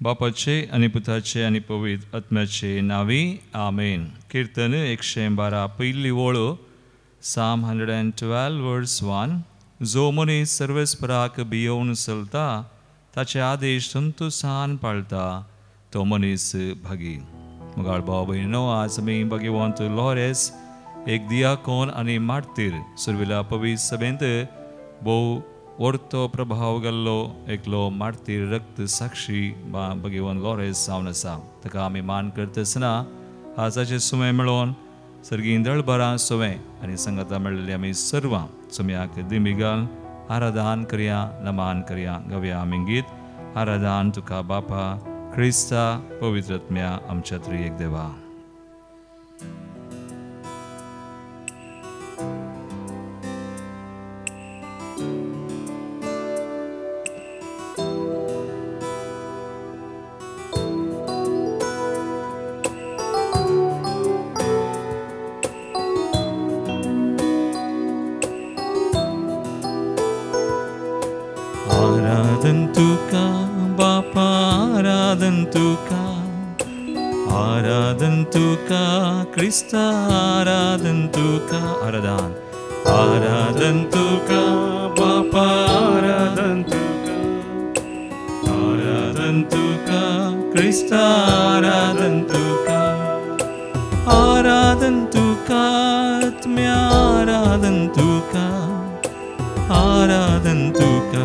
बापाचे आनी पुताचे आनी पवित्र आत्म्याचे नांवी आमेन. किर्तन 112 पयली वळ, Psalm 112 verse 1. जो मनीस सर्वेस्पराक भियोवन चलता, ताचे आदेश संतोसान पाळता, तो मनीस भागी. मुगाळ भाव भयणो, आज आमी भाग्यवंत लॉरेस एक दियाकोन आनी मार्तीर सुर्विला पवित्र सभेंत भोव वर्तो प्रभाव घाल्लो एकलो मार्तीर रक्त साक्षी भगवान लॉरेस जावन आसा. ताका आमी मान करता आसतना आजाचे सुवें मेळोवन सर्गी दळभरां सुवें आनी संगता मेळिल्ली आमी सर्वां सुम्याक दिमी घाल आराधन करया, नमान करया. गावया आमी गीत आराधन तुका बापा क्रिस्ता पवित्र आत्म्या आमच्या त्रिएक देवा. आराधन तुका बापा, आराधन तुका, आराधन तुका क्रिस्ता, आराधन तुका. आराधन आराधन तुका बापा, आराधन तुका, आराधन तुका क्रिस्ता, आराधन तुका, आराधन तुका आत्म्या, आराधन तुका, आराधन तुका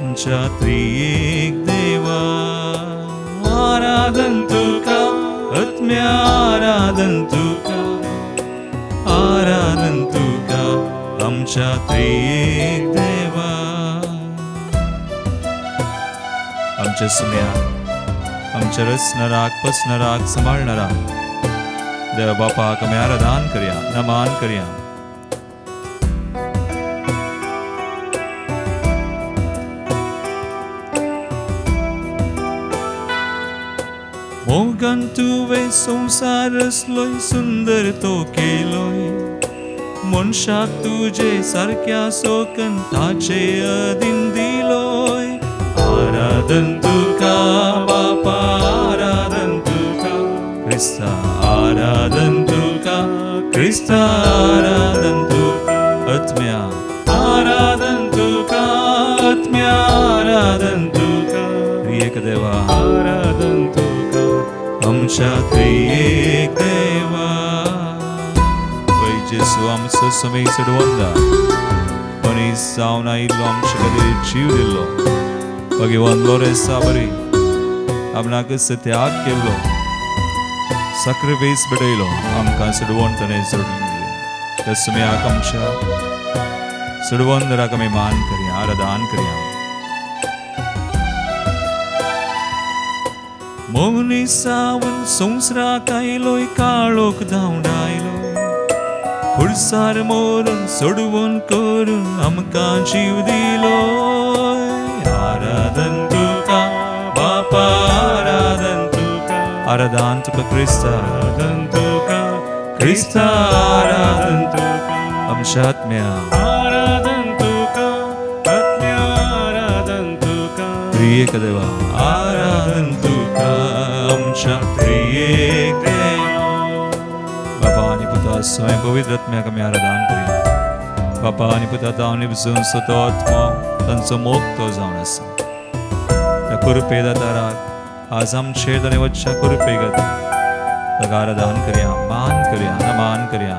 आमच्या त्रिएक देवा. आराधन तुका आत्म्या, आराधन तुका, आराधन तुका आमच्या त्रिएक देवा. आमच्या सुम्या आमच्या रचणाराक पसणाराक सांबाळणाराक देवा बापाक आमी आराधन करया, नमान करया. मोगान तुवें संवसार रचलोय, सुंदर तो केलोय, मनशाक तुजे सारक्या सोकन ताचे अधीन दिलोय. आराधन तुका बापा, आराधन तुका क्रिस्ता, आराधन तुका क्रिस्ता, आराधन तुका आत्म्या, आराधन तुका आत्म्या, आराधन तुका त्रिएक देवा, आराधन तुका आमच्या त्रिएक देवा. पळय जेसू आमचो समी चडवंदा मनीस जावन आयिल्लो, आमचे खातीर जीव दिल्लो. भगवान लॉरेसा बरी आपणाक त्याग केल्लो, साक्रिफायस भेटयलो, आमकां चडवण ताणें सोडून दिलें. त्या सुम्याक आमच्या चडवंदराक आमी मान करया, आराधन करया. मनीसावन संवसाराक आयलोय, काळोख धांवडायलो, खुर्सार मरून सोडवून करून आमकां जीव दिलो. आराधन तुका बापा, आराधन तुका, आराधन तुका क्रिस्ता, आराधन तुका क्रिस्ता, आराधन तुका आमच्या आत्म्या, आराधन तुका आत्म्या, आराधन तुका त्रिएक देवा, आराधन तुका आमच्या त्रिएक देवा. बापा आनी पुता स्वयं पवित्र आत्म्याक आमी आराधन करया. बापा आनी पुता तावन निबजून सतो आत्मो तांचो मोग तो जावन आसा. त्या कुरपे दाताराक आज आमचेर ताणें वचच्या कुरपे खातीर ताका आराधन करया, मान करया, नमान करया.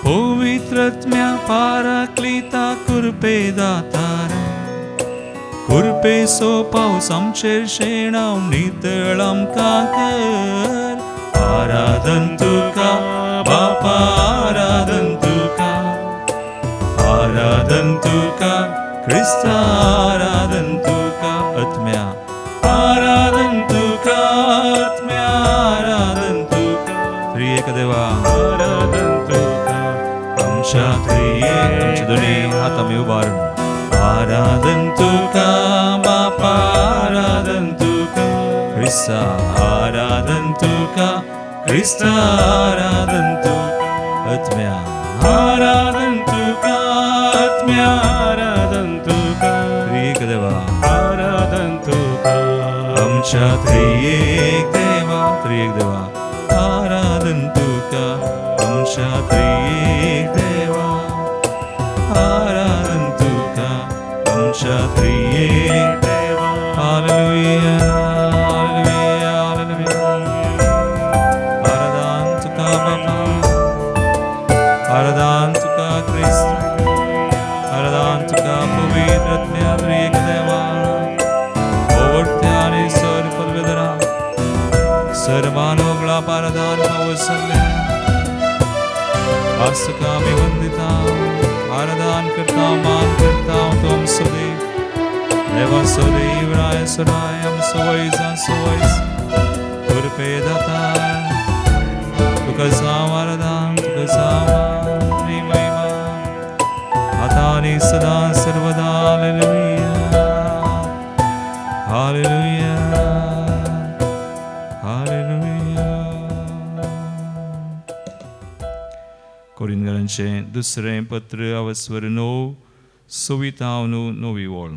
पवित्र आत्म्या पाराक्लिता कुरपे दातारा, कुरपेचो पावस आमचेर शेणाव नितळ आमकां कर. आराधन तुका बापा, आराधन तुका, आराधन तुका क्रिस्ता, आराधन तुका आत्म्या, आराधन तुका आत्म्या, आराधन तुका त्रिएक देवा, आराधन तुका आमच्या त्रिएक. आमचे दोनी हात आमी उबारून आराधन तुका बापा, आराधन तुका क्रिस्ता, आराधन तुका क्रिस्ता, आराधन तुका आत्म्या, आराधन तुका आत्म्या. आत्म्या आराधन तुका त्रिएक देवा आराधन तुका आमच्या त्रिएक देवा त्रिएक देवा आराधन तुका आमच्या त्रिएक देवा आराधन तुका आमच्या त्रिएक देवा. Hallelujah hallelujah hallelujah. आराधन तुका बापा आराधन तुका क्रिस्त आराधन तुका पवित्र आत्म्या त्रिएक देवा ओवरत्या आनी सर पदवेधरा सर मानवगळा आराधन पावसल्ल्या आज तुका आमी वंदिता आराधन करता मान करता तो आमचो देव देवा सदैव राय सदाय आमचो वैज आमचो वैज कृपे दाता तुका जावं आराधन तुका जावं मान महिमा आतां आनी सदां सर्वदा. Hallelujah hallelujah hallelujah. कोरिंथकरांचें दुसरें पत्र अवस्वर 9 सवितावन 9 वळ.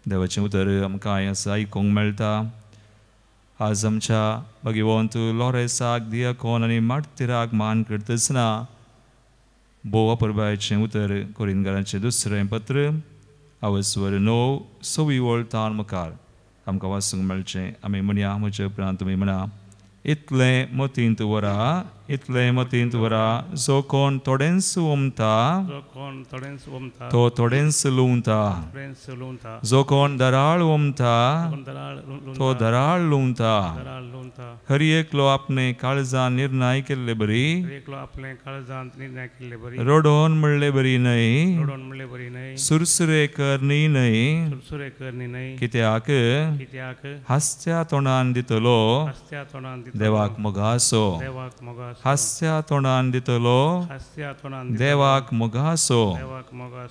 देवाचें उतर आमकां आयज आयकूंक मेळटा. आज आमच्या भगिवंत लॉरेसाक दियाकोन आनी मार्तिराक मान करतना भोव अपुरबायेचें उतर कोरिंथकरांचें दुसरें पत्र अवस्वर 9 सवी वळ तान मुखार आमकां वाचूंक मेळचें. आमी म्हणया म्हज्या उपरांत तुमी म्हणा इतलें मतींत वरा इतलें मतींत वरा जो कोण थोडेंच ओमता तो थोडेंच लुंवता जो कोण दराळ ओमता तो दराळ लुंवता. हर एकलो आपणे काळजान निर्णय केल्ले बरी रडोन म्हणले बरी न्हय सुरसुरे करणी न्हय कित्याक हास्या तोंडान दितलो देवाक मोगासो हास्या तोंडान दितलो देवाक मोगासो.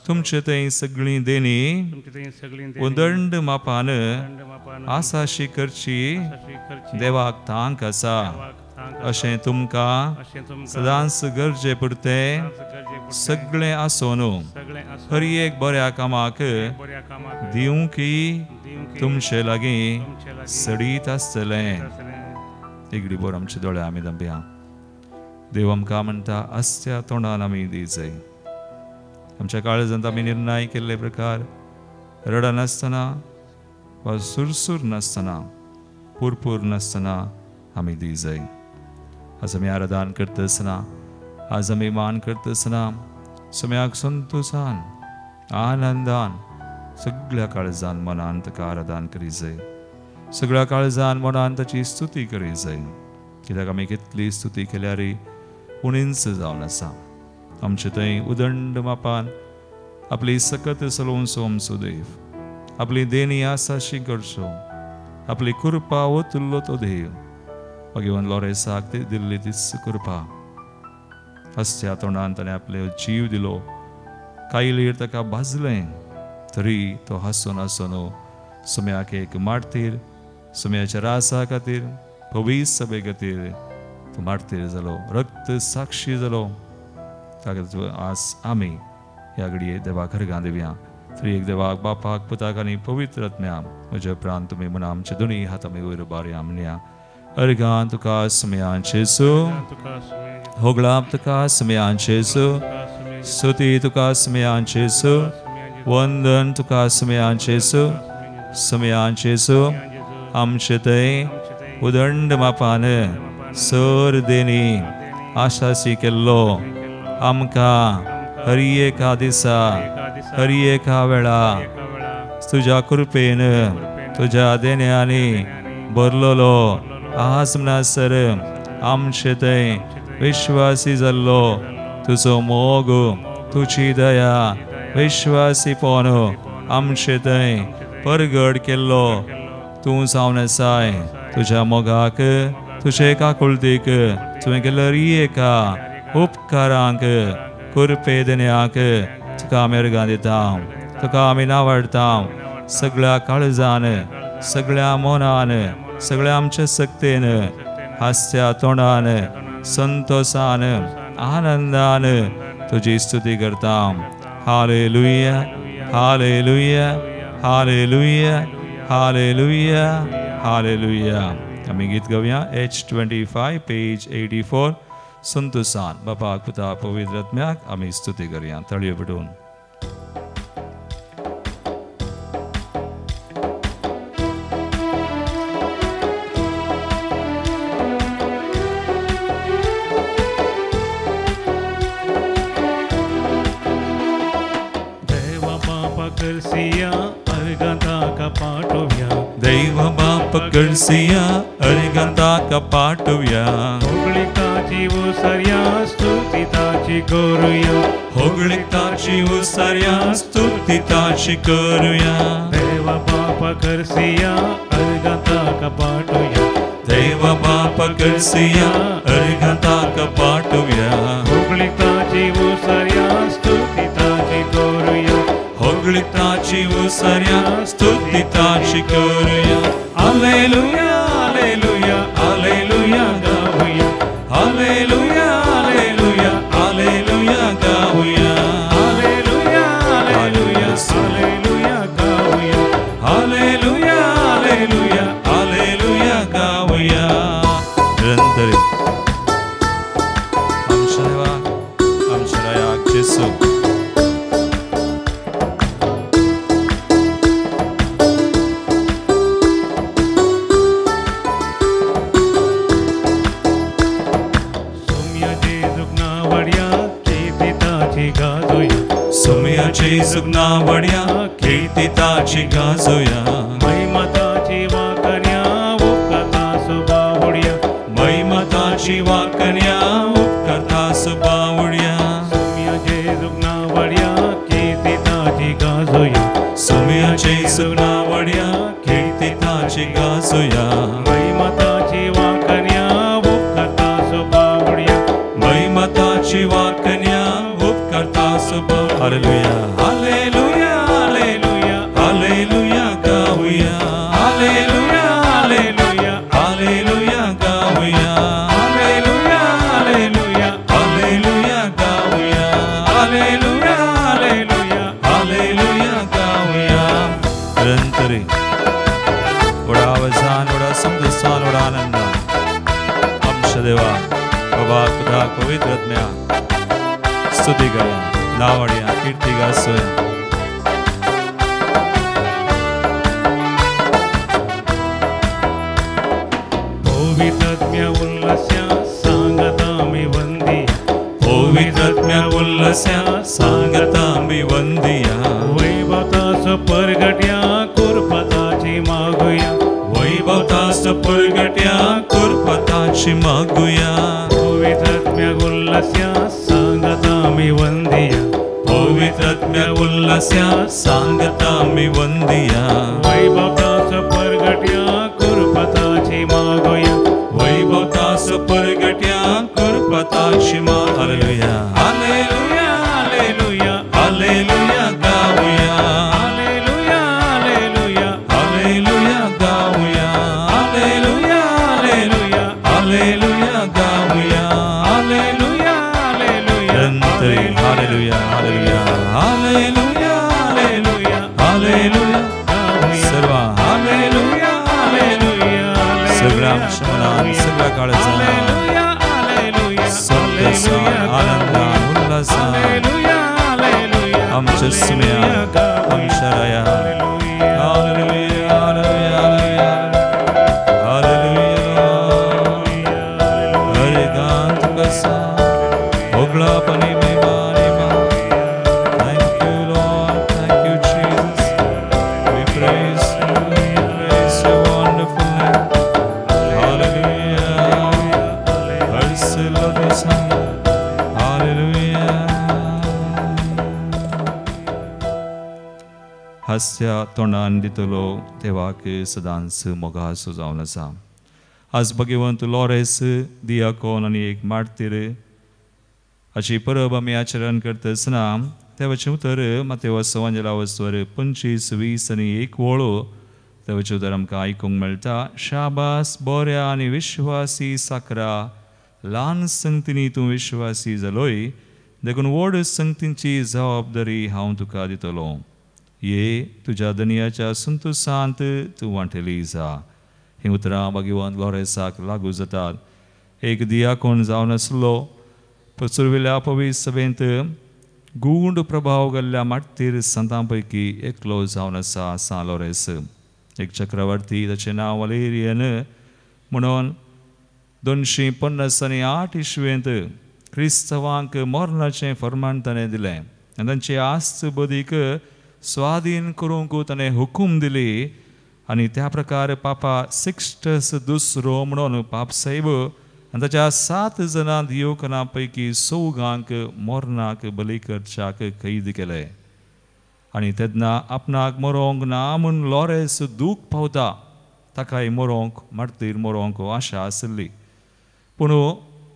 तुमचे थंय सगळीं देणी उदंड मापान आसाशी करची देवाक तांक आसा अशें तुमकां सदांच गरजे पुरतें सगळें आसून हर एक बऱ्या कामाक दिवंकी तुमचे लागीं सडीत आसतलें. एगडी बोर आमचे दोळे आमी धांपया. देव आमकां म्हणटा आसत्या तोंडान आमी दिवचें. आमच्या काळजांत आमी निर्णय केल्ले प्रकार रडनासतना वा सुरसूर नासतना पुरपूर नासतना आमी दिवचें. आज आमी आराधन करता आसतना आज आमी मान करता आसतना सम्याक संतोशान आनंदान सगळ्या काळजान मनान ताका आराधन करी जाय. सगळ्या काळजान मनान ताची स्तुती करी जाय. कित्याक आमी कितली स्तुती केल्यार उणींच जावन आसा. आमचे थंय उदंड मापान आपली सकत चलोवचो आमचो देव आपली देणी आसाशी करचो आपली कृपा ओतुल्लो तो देव भगवान लॉरेसाक दिल्ली तीच कृपा. हसत्या तोंडान ताणें आपले जीव दिलो. कायलीर ताका भाजलें तरी तो हांसून हांसून सुम्याक एक मार्तीर सुम्याच्या रासा खातीर पवीस सभे खातीर तो मार्तीर जालो रक्त साक्षी जालो. ताका आज आमी ह्या घडये देवाक हरगां दिवया. तरी एक देवाक बापाक पुताक आनी पवित्र आत्म्या म्हज्या उपरांत तुमी म्हणा आमचे दोनी हात आमी वयर उबारया म्हणया अर्गां तुका सुम्यांचेसू होगळाप तुका सुम्यांचेसू स्तुती तुका सुम्यांचेसू वंदन तुका सुम्यांचेसू सुम्यांचेसू आमचे थंय उदंड मापान सर देणी आशासी केल्लो आमकां हर एका दिसा हर एका वेळा तुज्या कृपेन तुज्या देण्यांनी भरलेलो आज म्हणसर आमचे थंय विश्वासी जाल्लो तुजो मोग तुजी दया विश्वासीपण आमचे थंय परगड केल्लो तूं जावन आसाय. तुज्या मोगाक तुजे काकुळतीक तुवें केल्लो एका उपकारांक कृपे देण्याक तुका आमी अर्गां दिता तुका आमी नावाडटा. सगळ्या काळजान सगळ्या मनान सगळ्या आमच्या शक्तेन हास्या तोंडान संतोषान आनंदान तुजी स्तुती करता. Hallelujah, hallelujah, hallelujah, hallelujah, hallelujah. आमी गीत गावया H25 page 84 संतोसान बापाक पुता पवित्र आत्म्याक आमी स्तुती करया ताळयो पेटोवन. दैव बाप करसिया अर्घांताक पाठोवया, होगळिताची उसर्या स्तुती ताची करूया, होगळिताची उसर्या स्तुती ताची करूया. देव बाप करसिया अर्घांताक पाठोवया, देव बाप करसिया अर्घांताक पाठोवया, होगळिताची उसर्या स्तुती ताची करूया, होगळिताची उसर्या स्तुती ताची करूया. हालेलुया, हालेलुया, हालेलुया गाऊया, हालेलुया, हालेलुया, हालेलुया गाऊया, हालेलुया, हालेलुया, हालेलुया गाऊया, हालेलुया, हालेलुया, हालेलुया गाऊया. निरंतर आमच्या देवाक, आमच्या रायाक जेसू. जेजूक नावड्या कीर्ती ताची गाजोया, महिमा ताची वाकण्या उपकर्ता सुबावड्या, महिमा ताची वाकण्या उपकर्ता सुबावड्या. सुम्या जेजूक नावड्या कीर्ती ताची गाजोया, सुम्या जेजूक नावड्या कीर्ती ताची गाजोया, महिमा ताची वाकण्या उपकर्ता सुबावड्या, महिमा ताची वाकण्या उपकर्ता सुबावड्या. हालेलुया, हालेलुया, हालेलुया, हालेलुया गाऊया, हालेलुया, हालेलुया, हालेलुया गाऊया, हालेलुया, हालेलुया, हालेलुया गाऊया, हालेलुया, हालेलुया, हालेलुया गाऊया. निरंतरी व्हडा आवाजान, व्हडा संतोसान, व्हडा आनंदान आमच्या देवा बाबा पुता पवित्र आत्म्या स्तुती करा, नावड्या कीर्ती गासोया. पवित्रात्म्या उल्हास्या सांगता मी वंदिया, पवित्रात्म्या उल्हास्या सांगता मी वंदिया, वैभवतास परगट्या कृपताची मागुया, वैभवतास परगट्या कृपताची मागुया. पवित्रात्म्या उल्हास्या सांगता मी वंदिया, पवित्रात्म्या उल्हास्या सांगता मी वंदिया, वैभवतास परगट्या कृपताची मागुया, वैभवतास परगट्या कृपताची मागुया. हालेलुया, हालेलुया, हालेलुया, हालेलुया गाऊया, हालेलुया, हालेलुया, हालेलुया गाऊया, हालेलुया, हालेलुया, हालेलुया गाऊया, हालेलुया, hallelujah, hallelujah, hallelujah, hallelujah, hallelujah, हालेलुया सर्व हालेलुया, हालेलुया, सगळ्या आमच्या मनान, सगळ्या काळजान, संतोषान, आनंदान, उल्हासान आमच्या सुम्या, आमच्या राया. हालेलुया, हालेलुया, हालेलुया, हरे गान तुका होगळापणी महिमा. Thank you Lord, thank you Jesus. We praise you, we praise your wonderful name. Hallelujah. Hallelujah. हास्या तोंडान दितलो देवाक सदांच मोगासो जावन आसा. आज भगवंत लॉरेस दियाकोन आनी एक मार्तीर हाची परब आमी आचरण करता आसतना देवाचें उतर मातेव सवांजेला वस्तवर 25, 20 आनी 1 वळो देवाचें उतर आमकां आयकूंक मेळटा. शाबास बऱ्या आनी विश्वासी साकरा, ल्हान संगतींनी तूं विश्वासी जालोय, देखून व्हड संगतींची जबाबदारी हांव तुका दितलो. ये तुज्या दनयाच्या संतोशांत तूं वांटेली जा. हीं उतरां भाग्यवंत लॉरेसाक लागू जातात. एक दियाकोण जावन आसलो सुरवेल्या पवित्र सभेंत गूढ प्रभाव घाल्ल्या मार्तीर संतां पैकी एकलो जावन आसा सां लॉरेस. एक चक्रवर्ती ताचें नांव वालेरियन म्हणून 258 इसवेंत क्रिस्तवांक मरणाचें फर्मान ताणें दिलें आनी तांची आस्त बदीक स्वाधीन करूंक ताणें हुकूम दिली. आनी त्या प्रकार पापा सिक्स्टस दुसरो म्हणून पापसाहेब आनी ताच्या 7 जाणां दियोकना पैकी 4 मरणाक बली करच्याक कैद केले. आनी तेन्ना आपणाक मरोंक ना म्हूण लॉरेस दूख पावता. ताकाय मरोंक मार्तीर मरोंक आशा आसली. पूण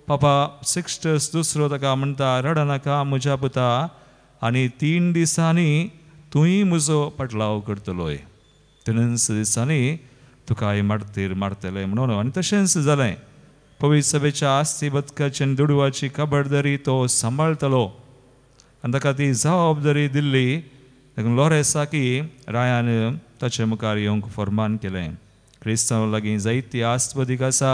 पापा सिक्स्टस दुसरो ताका म्हणटा, रडनाका म्हज्या पुता, आनी 3 दिसांनी तूंय म्हजो पाटलाव करतलोय. 3 दिसांनी तुकाय मार्तीर मारतले म्हणून. आनी तशेंच जालें. पवित्र सभेच्या आस्ती बदकाची आनी दुडवाची खबरदारी तो सांबाळटलो आनी ताका ती जबाबदारी दिल्ली. देखून लॉरेसाकी रायान ताचे मुखार येवंक फर्मान केलें. क्रिस्तांव लागीं जायती आस्त बदीक आसा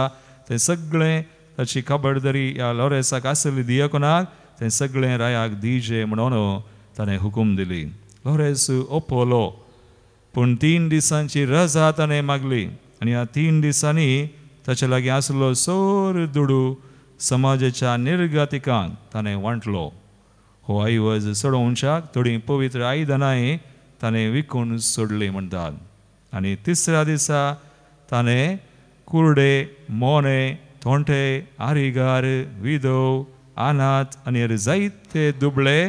तें सगळें ताची खबरदारी ह्या लॉरेसाक आसली दियकोनाक तें सगळें रायाक दिजे म्हणून ताणें हुकूम दिली. लॉरेस ओपलो, पूण 3 दिसांची रजा ताणें मागली आनी ह्या 3 दिसांनी ताचे लागीं आसलो सोर दुडू समाजाच्या निर्गतिकांक ताणें वांटलो. हो ऐवज चडोवच्याक थोडीं पवित्र आयदनांय ताणें विकून सोडली म्हणटात. आनी 3ऱ्या दिसा ताणें कुर्डे, मोने, थोंटे, आरिगार, विधव, अनाथ आनी जायते दुबळे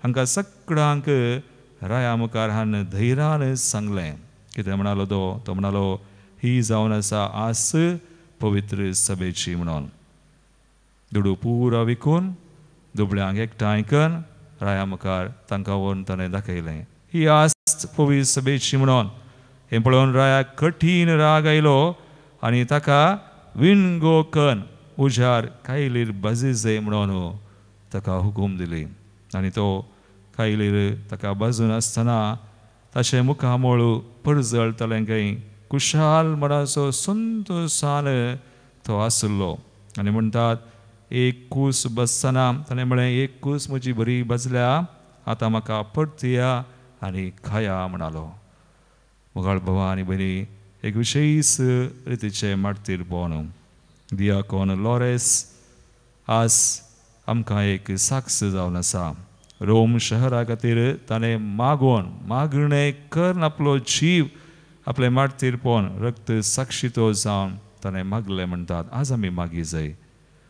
हांकां सगळ्यांक राया मुखार हान धैर्यान सांगलें. कितें म्हणालो तो? तो म्हणालो, ही जावन आसा आस पवित्र सभेची म्हणून. दुडू पुरा विकून दुबळ्यांक एकठांय करून राया मुखार तांकां व्हरून ताणें दाखयलें, ही आस्त पवित्र सभेची म्हणून. हें पळोवन रायाक कठीण राग आयलो आनी ताका विणगो कन उजार कायलीर बाजिजे म्हणून ताका हुकूम दिली. आनी तो कायलीर ताका बाजून आसतना ताचें मुखामळ परजळटलें खंय, कुशाल मनाचो संतोशान तो आसलो. आनी म्हणटात एक कूस बसतना ताणें म्हळें, एक कूस म्हजी बरी बजल्या, आतां म्हाका परतया आनी खाया म्हणालो. मोगाळ भावा आनी भयणी, एक विशेश रितीचें मार्तीर पळोवन दियाकोन लॉरेस आज आमकां एक साक्ष जावन आसा. रोम शहरा खातीर ताणें मागोवन मागणें करून आपलो जीव आपलें मार्तीर पळोवन रक्त साक्षितो जावन ताणें मागलें म्हणटात. आज आमी मागी जाय.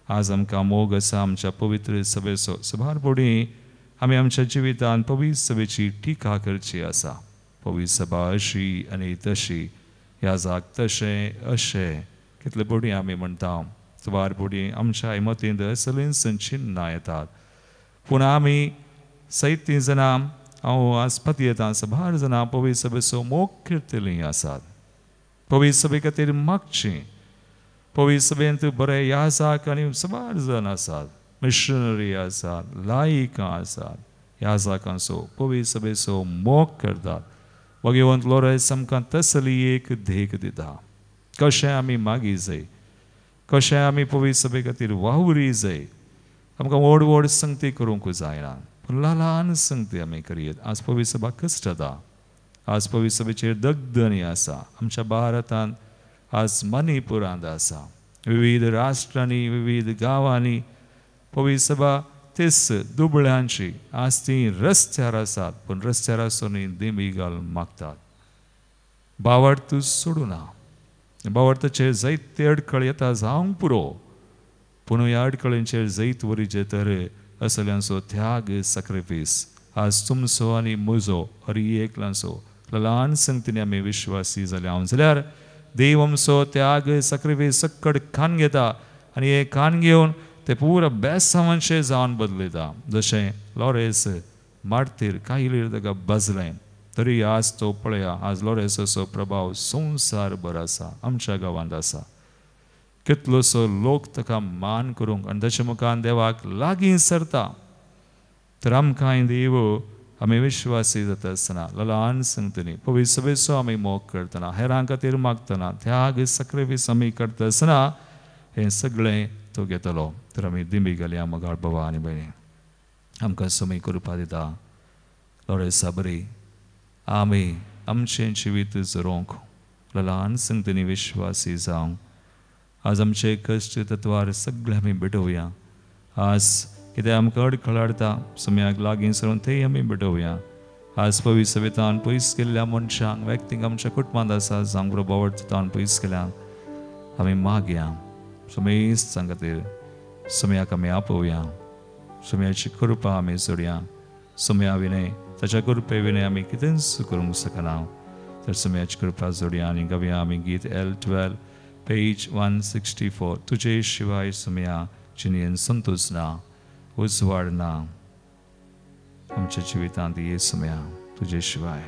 आज आमकां मोग आसा आमच्या पवित्र सभेचो. सभार पडी आमी आमच्या जिवितांत पवित्र सभेची टिका करची आसा. पवित्र सभा अशी आनी तशी, ह्या जाग तशें अशें कितले पडी आमी म्हणटा. सुमार पडी आमच्या मतींत असलींच चिन्नां येतात. पूण आमी सैती जाणां हांव आज पतयेता सभार जाणां पवित्र सभेचो मोग करतलीं आसात. पवित्र सभे खातीर मागचीं. पवित्र सभेंत बरे याजाक आनी सभार जाण आसात, मिशनरी आसात, लायिकां आसात. याजाकांचो पवित्र सभेचो मोग करतात. भगवंत लॉरेस आमकां तसली एक देख दिता, कशें आमी मागी जाय, कशें आमी पवित्र सभे खातीर वावरी जाय. आमकां व्हड व्हड संगती करूंक जायना, पूण ल्हान ल्हान संगती आमी करयेत. आज पवित्र सभा कश्ट जाता. आज पवित्र सभेचेर दगदणी आसा. आमच्या भारतांत आज मणिपुरांत आसा, विविध राष्ट्रांनी, विविध गांवांनी पवित्र सभा तेच दुबळ्यांची आज ती रस्त्यार आसात. पूण रस्त्यार आसून देमी घाल मागतात. बावड सोडूं ना. बावडताचेर जायते अडखळ येता जावंक पुरो, पूण ह्या अडखळींचेर जैत वरीचे तर असल्यांचो त्याग सॅक्रिफीस आज तुमचो आनी म्हजो हर एकल्यांचो ल्हान संगतीन आमी विश्वासी जाले हांव जाल्यार देव आमचो त्याग सॅक्रिफीस सक्कड खान घेता आनी हे खान घेवन ते पुरा बेसांवांचें जावन बदलयता. जशें लॉरेस मार्तीर कायलीर ताका बजलें तरी आज तो पळया, आज लॉरेसाचो प्रभाव संवसारभर आसा, आमच्या गांवांत आसा. कितलोसो लोक ताका मान करूंक आनी ताच्या मुखार देवाक लागीं सरता. तर आमकांय देव आमी विश्वासी जाता आसतना ल्हान सांगतली पवित्र सभेचो आमी मोग करतना हेरां खातीर मागतना त्याग सक्रिफीस आमी करता आसतना हें सगळें तो घेतलो. तर आमी दिंबी घालया मोगाळ बाबा आनी भयणी आमकां समय करपा दिता लोरेसा बरी आमी आमचें जिवीत जरोवंक ल्हान संगतनी विश्वासी जावंक आज आमचे कश्ट तत्वार सगळे आमी भेटोवया. आज कितें आमकां अडखळ हाडटा समयाक लागीं सरून तेय आमी भेटोवया. आज पवित्र सभेतान पयस केल्ल्या मनशांक व्यक्तींक आमच्या कुटुंबांत आसा जावं बरोबर पयस केल्या आमी मागया समेस्तां खातीर समयाक आमी आपोवया. समयाची कृपा आमी जोडया. समया विनय ताच्या कृपे विनय आमी कितेंच करूंक शकना. तर समयाची कृपा जोडया आनी गावया आमी गीत L12 page 164 तुजे शिवाय समया जिणेन संतोष ना उजवाड ना आमच्या जिवितांत ये समया तुजे शिवाय.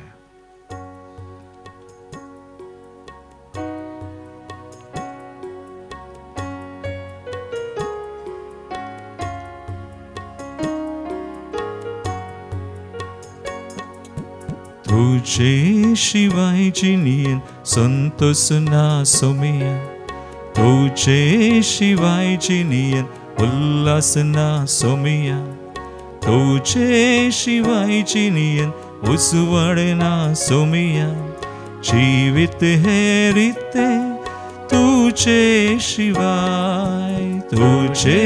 तुझे शिवाय जिणेन संतोष ना सोमिया तुझे शिवाय जिणेन उल्हास ना सोमिया तुझे शिवाय जिणेन उजवाड ना सोमिया जीवित है रिते तुझे शिवाय तुझे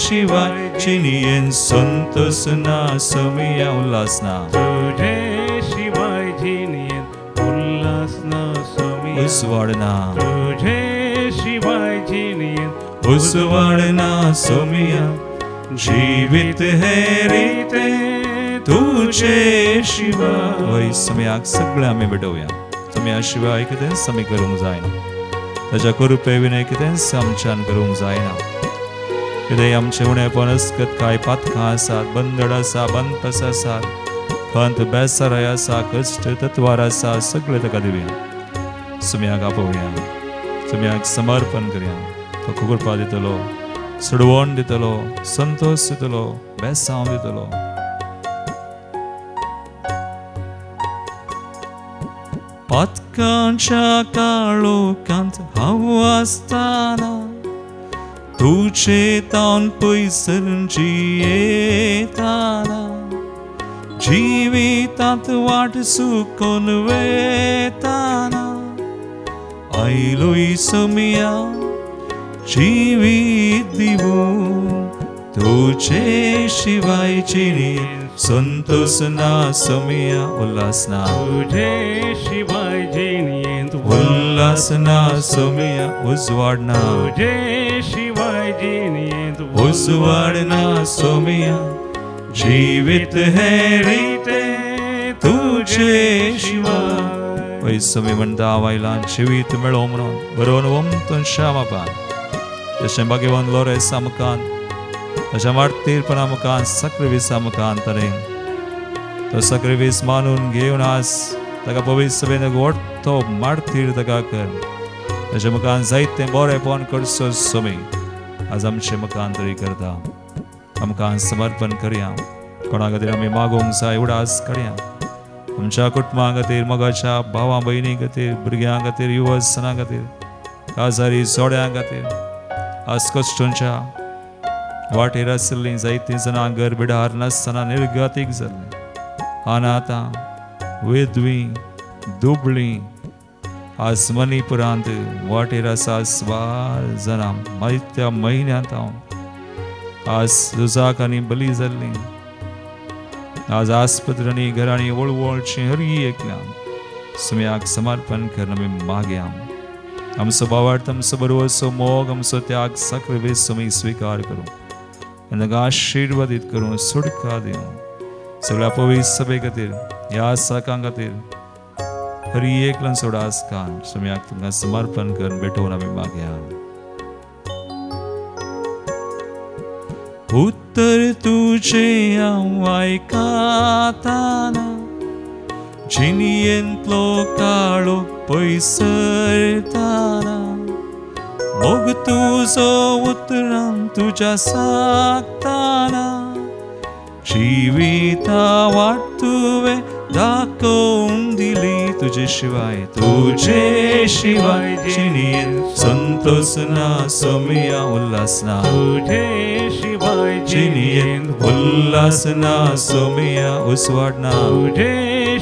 शिवाय जिणेन संतोष ना सोमिया उल्हास ना तुझे शिवाय जिणेन उल्हास ना सोमिया उजवाड ना तुझे शिवाय जिणेन उजवाड ना सोमिया जीवित है रीते तुझे शिवाय. वय समयाक सगळें आमी भेटोवया. समया शिवाय कितेंच आमी करूंक जायना. ताच्या कृपे विनय कितेंच आमच्यान करूंक जायना. कितेंय आमचें उणेपण अस्कत कांय पातकां आसात बंदड आसा बंदपस आसात खंत बेसराय आसा कश्ट तत्वार आसा सगळें ताका दिवया. समयाक आपोवया. समयाक समर्पण करया. तो कृपा दितलो सोडवण दितलो संतोष दितलो बेसांव दितलो. पातकांच्या काळोखांत हांव आसतना तुजे तावन पयसर जियेतना जिवितांत वाट सुकोन वेताना आयलोय सोमिया जिवीत दिवूं तुझे शिवाय जिणेन संतोष ना सोमिया उल्हास ना तुझे शिवाय जिणेन उल्हास ना सोमिया उजवाड ना तुझे शिवाय जिणेन उजवाड ना सोमिया जीवित है रीते तुझे शिवाय. वय सोमी म्हणटा आयला जिवीत मेळो म्हणून बरोवन वमतून श्यामापान तशें भाग्यवान लोरेसा मुखान ताच्या मार्तीरपणा मुखान सक्रिविसा मुखान तरेन तो सक्रिवीस मानून घेवन आज ताका पवित्र सभेन व्हडतो मार्तीर ताका कर ताच्या मुखान जायतें बरेंपण करचो सोमी आज आमचें मुखान तरी करता. आमकां समर्पण करया. कोणा खातीर आमी मागोवंक जाय उडास करया. आमच्या कुटुंबा खातीर मोगाच्या भावा भयणी खातीर भुरग्यां खातीर युवसना खातीर काजारी जोड्यां खातीर आज कश्टांच्या वाटेर आशिल्लीं जायतीं जाणां घर बिडार नासतना निर्गतीक जाल्लीं अनाथां वेदवीं दुबळीं आज मणिपुरांत वाटेर आसा स्वार जाणां मायत्या म्हयन्यांत हांव आज झुजाक आनी बली जाल्लीं आज आस्पत्र्यांनी घरांनी वळवळचीं हरी एकल्या सुम्याक समर्पण करून आमी मागया. आमचो भावार्थ आमचो बरोवचो मोग आमचो त्याग सक्रिवीस तुमी स्विकार करूं आनी ताका आशिर्वादीत करूं सुटका दिवं सगळ्या पवित्र सभे खातीर ह्या साकां खातीर हरी एकल्यान सोडा आसकान सुम्याक तुमकां समर्पण करून भेटोवन आमी मागया. उत्तर तुझे हांव आयकतना जिणेंतलो काळो पयसरतना मोग तुजो उतरां तुज्या सागतना जिविता वाट तुवें दाखोवन दिली तुजे शिवाय तुजे शिवाय जिणेंत संतोष ना सोमिया उल्हास ना तुझे शिवाय जिणेंत उल्हास ना सोमिया उसवाड ना तुझे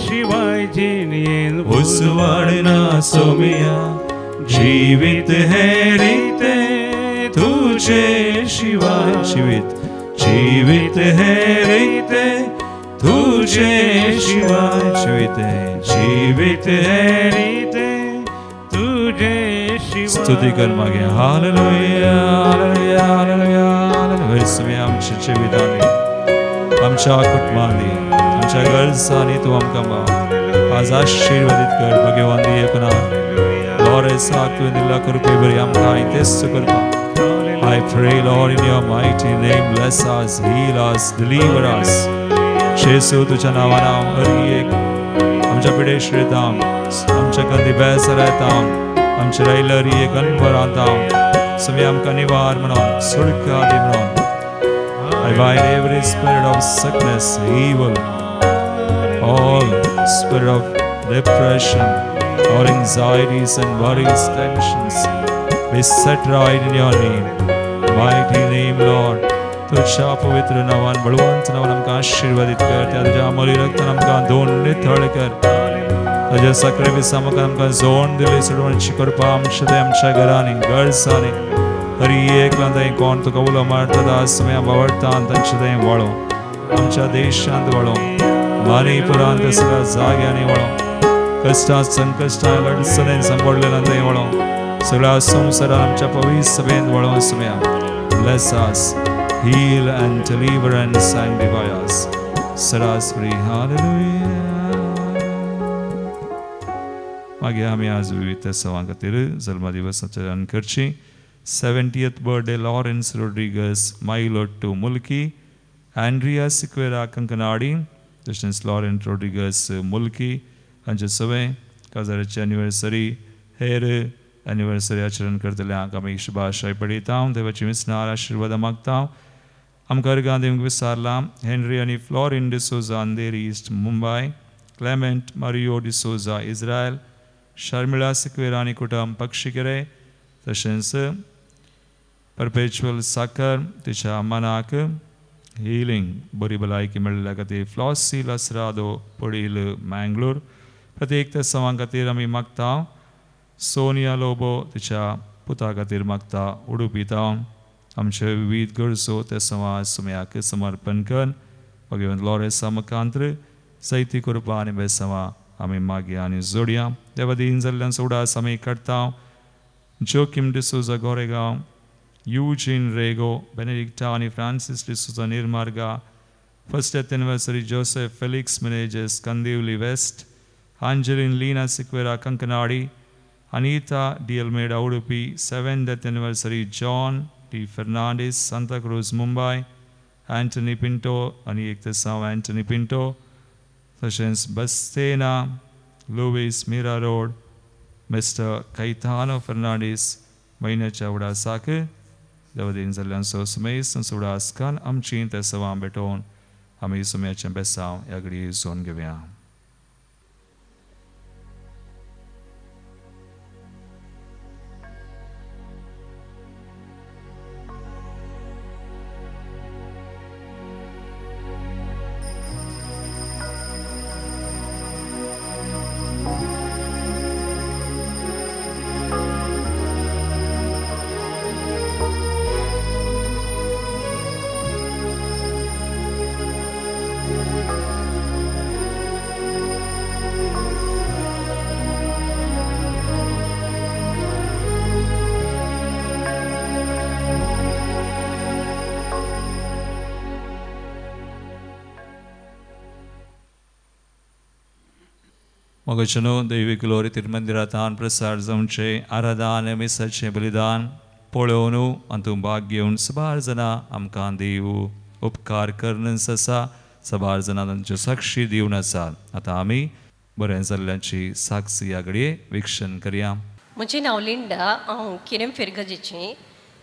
शिवाय जिणेंत उसवाड ना सोमिया जीवित है रीते तुझे शिवाय जीवित जीवित है रीते तुझे शिवाय जीवित है जीवित है रीते तुझे शिवाय स्तुती कर मागे हालेलुया हालेलुया हालेलुया हालेलुया. आमच्या जिवितांनी आमच्या कुटुंबांनी आमच्या गरजांनी तूं आमकां भाव आज आशिर्वादीत कर भगवान दी एकना लॉरेसाक तुवें दिल्ल्या कृपे बरी आमकां तेच करपाक. I pray, Lord, in your mighty name, bless us, heal us, deliver us. जेसू तुझ्या नांवान हांव हर एक आमच्या पिडेश्र हांव आमच्या कंदी बेसर येता आमच्या रायल्या हर एक अनवरांत हांव सुमी आमकां निवार म्हणून सुटका दी म्हणून. I bind every spirit of sickness, evil, all spirit of depression, all anxieties and worries, tensions, be set right in your name, mighty name, Lord. तुझ्या पवित्र नावान बळवंत नावान आमकां आशिर्वादीत कर. त्या तुज्या अमोली रक्तान आमकां दोन निथळ कर. ताज्या साक्रिफिसा मुखार आमकां जोड दिली सोडवणची करपा आमच्या थंय आमच्या घरांनी गरजांनी हरी एकला थंय कोण तुका उलो मारता दास तुमी आवडटा तांचे थंय वळो आमच्या देशांत वळो मणिपुरांत सगळ्या जाग्यांनी वळो कश्टां संकश्टां अडचणीन सांपडलेल्या थंय वळो सगळ्या संवसारान आमच्या पवित्र सभेंत वळो सुम्या. Bless us, heal and deliver and sanctify us. Set us free. Hallelujah. मागीर आमी आज विविध सवां खातीर जल्मदिवस आचरण करची. 70th birthday Lawrence Rodrigues Mailottu Mulki, Andrea Sequeira Kankanady, तशेंच लॉरेन्स रोड्रिगस मुल्की हांचे सगळे काजाराची एनिवर्सरी हेर एनिवर्सरी आचरण करतल्यांक आमी शुभाशय पडयता. देवाची विसनार आशिर्वादां मागता. आमकां अर्गां दिवंक विसारलां हेनरी आनी Florin D'Souza Andheri East Mumbai, Clement Mario D'Souza Israel, Sharmila Sequeira आनी कुटुंब पक्षीकेरे, तशेंच परपेच्युअल साकर तिच्या मनाक हिलींग बरी भलायकी मेळिल्ल्या खातीर फ्लॉसी लसरादो पडील मँगलोर. प्रत्येक त्या सवां खातीर आमी मागता. सोनिया लोबो तिच्या पुता खातीर मागता उडुपी तावन. आमचे विविध गरजो त्या समाज सुम्याक समर्पण कर भगवंत लॉरेसा मुखांत्र सैती कृपा आनी बेसवा आमी मागया आनी जोडया. देवादीन जाल्ल्यान उडास आमी काडटा. जोकीम डिसोजा गोरेगांव, युजीन रेगो, बेनेडिक्टा आनी Francis D'Souza Nirmarga, first death anniversary Joseph Felix Menezes Kandivali West, Angeline Leena Sequeira Kankanady, Anita D Almeida Udupi, 7th death anniversary John T Fernandes Santacruz Mumbai, Antony Pinto आनी एक तेसांव एंटनी पिंटो, तशेंच Bastina Luis Mira Road, Mister Caetano Fernandes म्हयन्याच्या उडासाक देवदीन जाल्ल्यान सुमेस उडास कान आमची तेसवां भेटोवन आमी सुम्याचें बेसांव ह्या घडये जोन घेवया. मोगाचेनो दैवी ग्लोरी तिरुमंदिरांत प्रसार जावचें आराधन मिसाचें बलिदान पळोवन आनी तूं भाग घेवन सबार जाणां आमकां देव उपकार करून आसा. सबार जाणां तांच्यो साक्षी दिवन आसा. आतां आमी बरें जाल्ल्याची साक्षी ह्या घडये विक्षण करया. म्हजें नांव लिंडा, हांव किरेम फिरगजेचें.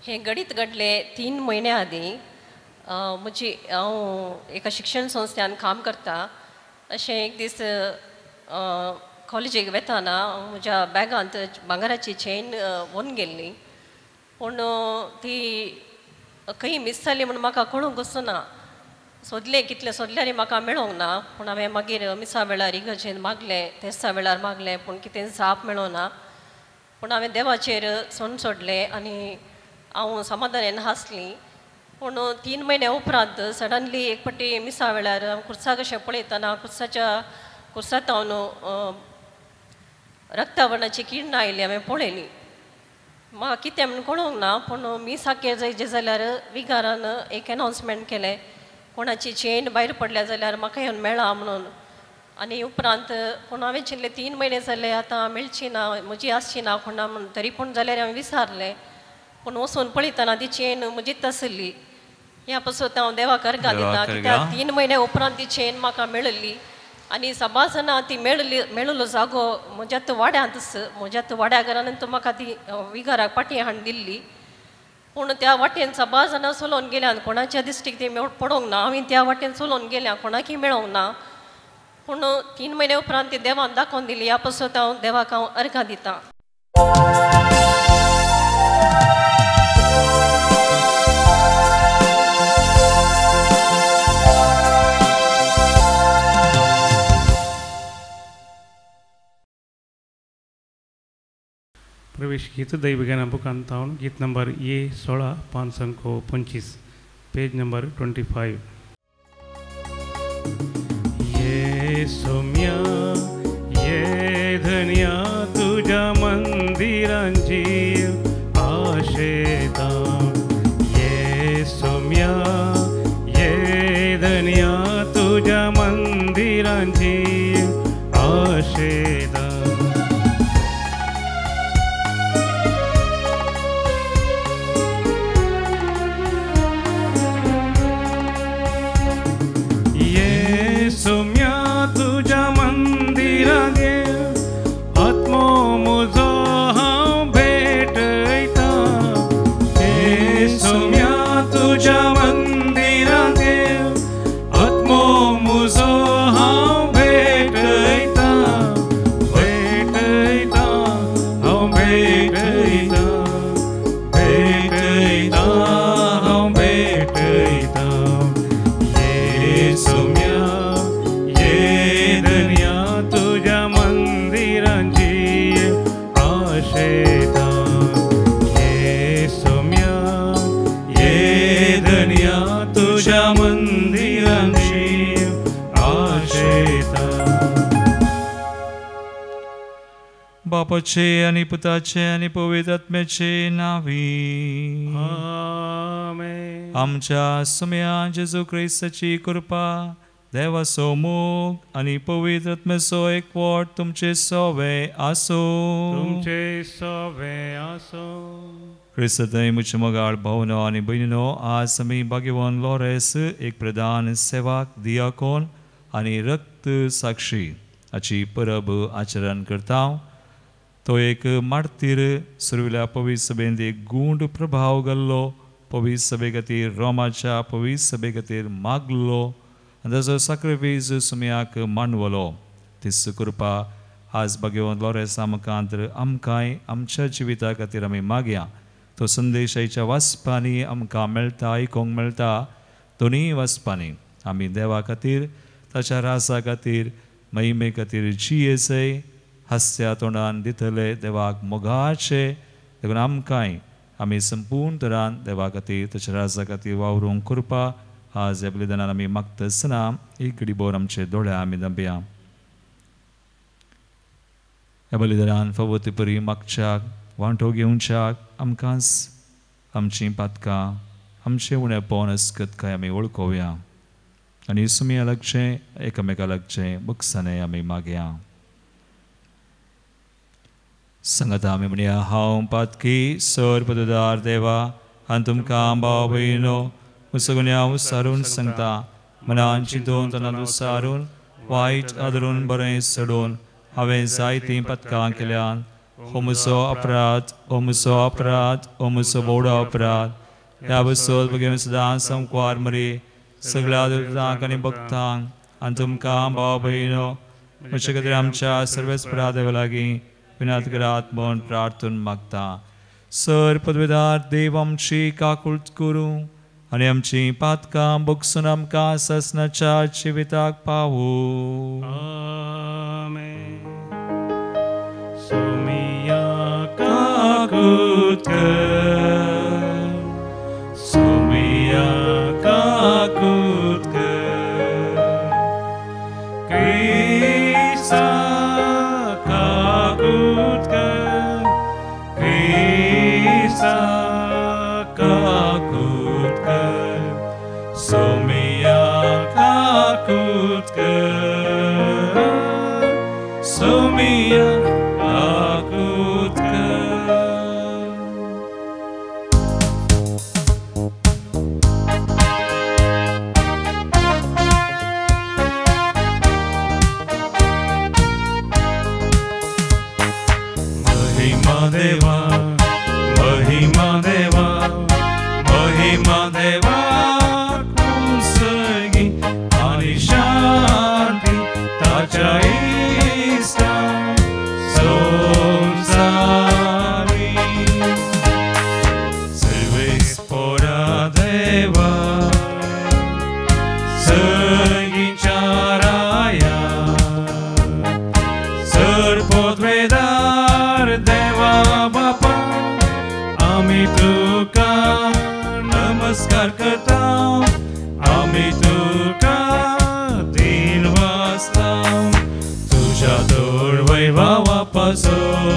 हें घडीत घडलें 3 म्हयन्या आदीं. म्हजी हांव एका शिक्षण संस्थेन काम करता. अशें एक दीस कॉलेजीक वेताना म्हज्या बॅगांत भांगराची चेन व्हरून गेल्ली, पूण ती खंय मीस जाली म्हूण म्हाका कळूंक वचना. सोदलें कितलें सोदलें आनी म्हाका मेळोंक ना. पूण हांवें मागीर मिसा वेळार इगर्जेन मागलें, तेस्ता वेळार मागलें, पूण कितें जाप मेळोना. पूण हांवें देवाचेर सोण सोडलें आनी हांव समाधानान हांसली. पूण 3 म्हयन्या उपरांत सडनली एक फावटी मिसा वेळार हांव खुर्साक अशें पळयतना खुर्सांत हांव रक्तवर्णाची किरणां आयली, हांवें पळयली. म्हाका कितें म्हूण कळोंक ना, पूण मिसाकेर जायचें जाल्यार विगारान एक एनावन्समेंट केलें, कोणाची चेन भायर पडल्या जाल्यार म्हाका येवन मेळा म्हणून. आनी उपरांत पूण हांवें चिंतलें 3 म्हयने जाले आतां मेळची ना, म्हजी आसची ना कोणा म्हूण. तरी पूण जाल्यार हांवें विसारलें. पूण वचून पळयतना ती चेन म्हजीच आसली. ह्या पासून हांव देवाक अर्गां दिता कित्याक 3 म्हयन्या उपरांत ती चेन म्हाका मेळिल्ली. आनी सबार जाणां ती मेळिल्ली, मेळिल्लो जागो म्हज्या वाड्यांतच, म्हज्या वाड्या घरान तो म्हाका ती विगाराक पाटी हाडून दिल्ली. पूण त्या वाटेन सबार जाणां चलोवन गेल्यान, कोणाच्या दिश्टीक ती पडोंक ना. हांवें त्या वाटेन चलोवन गेल्या, कोणाकय मेळोंक ना. पूण 3 म्हयन्या उपरांत ती देवान दाखोवन दिली. ह्या पासून हांव देवाक हांव अर्गां दितां. प्रवेश गीत दैवज्ञान बुकांतावन गीत नंबर ए 16 525, पेज नंबर 25. ये सोम्या ये धन्या तुझ्या मंदिरांची आशेता. ये सोम्या ये धन्या तुझ्या मंदिरांची आशेता. सोम्या तुझ्या मंदिरांत आत्मो म्हजो हांव भेटयता. हे सोम्या तुझ्या मंदिरांत आत्मो म्हजो हांव भेटयता. भेटयता हांव भेटयता, भेटयता हांव भेटयता. हे सोम्या बापाचे आनी पुताचे आनी पवित्र आत्म्याचे नांवी आमेन. आमच्या सुम्या जेजू क्रिस्ताची कृपा, देवाचो मोग आनी पवित्र आत्म्याचो एकवट तुमचे सोवे आसूं. तुमचे सोवे आसूं. क्रिस्तय म्हजे मोगाळ भावनो आनी भयणीनो, आज आमी भाग्यवान लॉरेस एक प्रधान सेवाक दियाकोन आनी रक्त साक्षी हाची परब आचरण करता. तो एक मार्तीर सुरविल्या पवित्र सभेंत एक गूंड प्रभाव घाल्लो, पवित्र सभे खातीर रोमाच्या पवित्र सभे खातीर मागलो आनी ताचो साक्रिफीस सुम्याक मांडवलो. तीच कृपा आज भाग्यवंत लॉरेसा मुखांत आमकांय आमच्या जिविता खातीर आमी मागया. तो संदेश आयच्या वाचपांनी आमकां मेळटा, आयकूंक मेळटा. दोनूय वाचपांनी आमी देवा खातीर, ताच्या रासा खातीर, महिमे खातीर जियेसय हास्या तोंडान दितले देवाक मोगाचे. देखून आमकांय आमी संपूर्ण तरान देवा खातीर, ताच्या राजा खातीर वावरूंक कृपा आज ह्या बलिदानान आमी मागता आसतना एक घडीभर आमचे दोळे आमी धांपया. ह्या बलिदानान फावो ते परी मागच्याक वांटो घेवच्याक आमकांच आमचीं पातकां, आमचें उणेपण अस्कतकाय आमी वळखोवया आनी सुमया लागचें, एकामेका लागचें बक्षाणें आमी मागया. सांगाता आमी म्हणया, हांव पातकी सर पददार देवा आनी तुमकां भाव भयणो सगळ्या सारून सांगता, मनान चिंतून तनान सारून वायट आदरून बरें सोडून हांवें जायतीं पथकां केल्यान. हो म्हजो अपराध, हो म्हजो अपराध, हो म्हजो व्हडलो अपराध. ह्या बसोल भगिनी सदां संकवार मरी सगळ्या देवतांक आनी भक्तांक आनी तुमकां भाव भयणो म्हजे खातीर आमच्या सर्वेस्परा देवा लागीं विनात करात म्हूण प्रार्थून मागता. सर पदवेदार देव आमची काकूळट करूं आनी आमची पातकां बगसून आमकां ससनाच्या जिविताक पावूं. आमेन. सोमिया काकूट कर, सोमिया काकूट कर, क्रिस्ता काकूट कर, क्रिस्ता काकूट कर, सोमिया काकूट कर, सोमिया काकूट कर. महिमा देवा, महिमा देवा, महिमा देवा कुसगी आनी शांती ताच्या इस्ता संसारी. सर्वेस्पोरा देवा सगींच्या राया, सर्पोद्वेदार देवा बापा आमी तुका नमस्कार करता, आमी तुका दिन वाजता, तुज्या तोर वैभावा पासून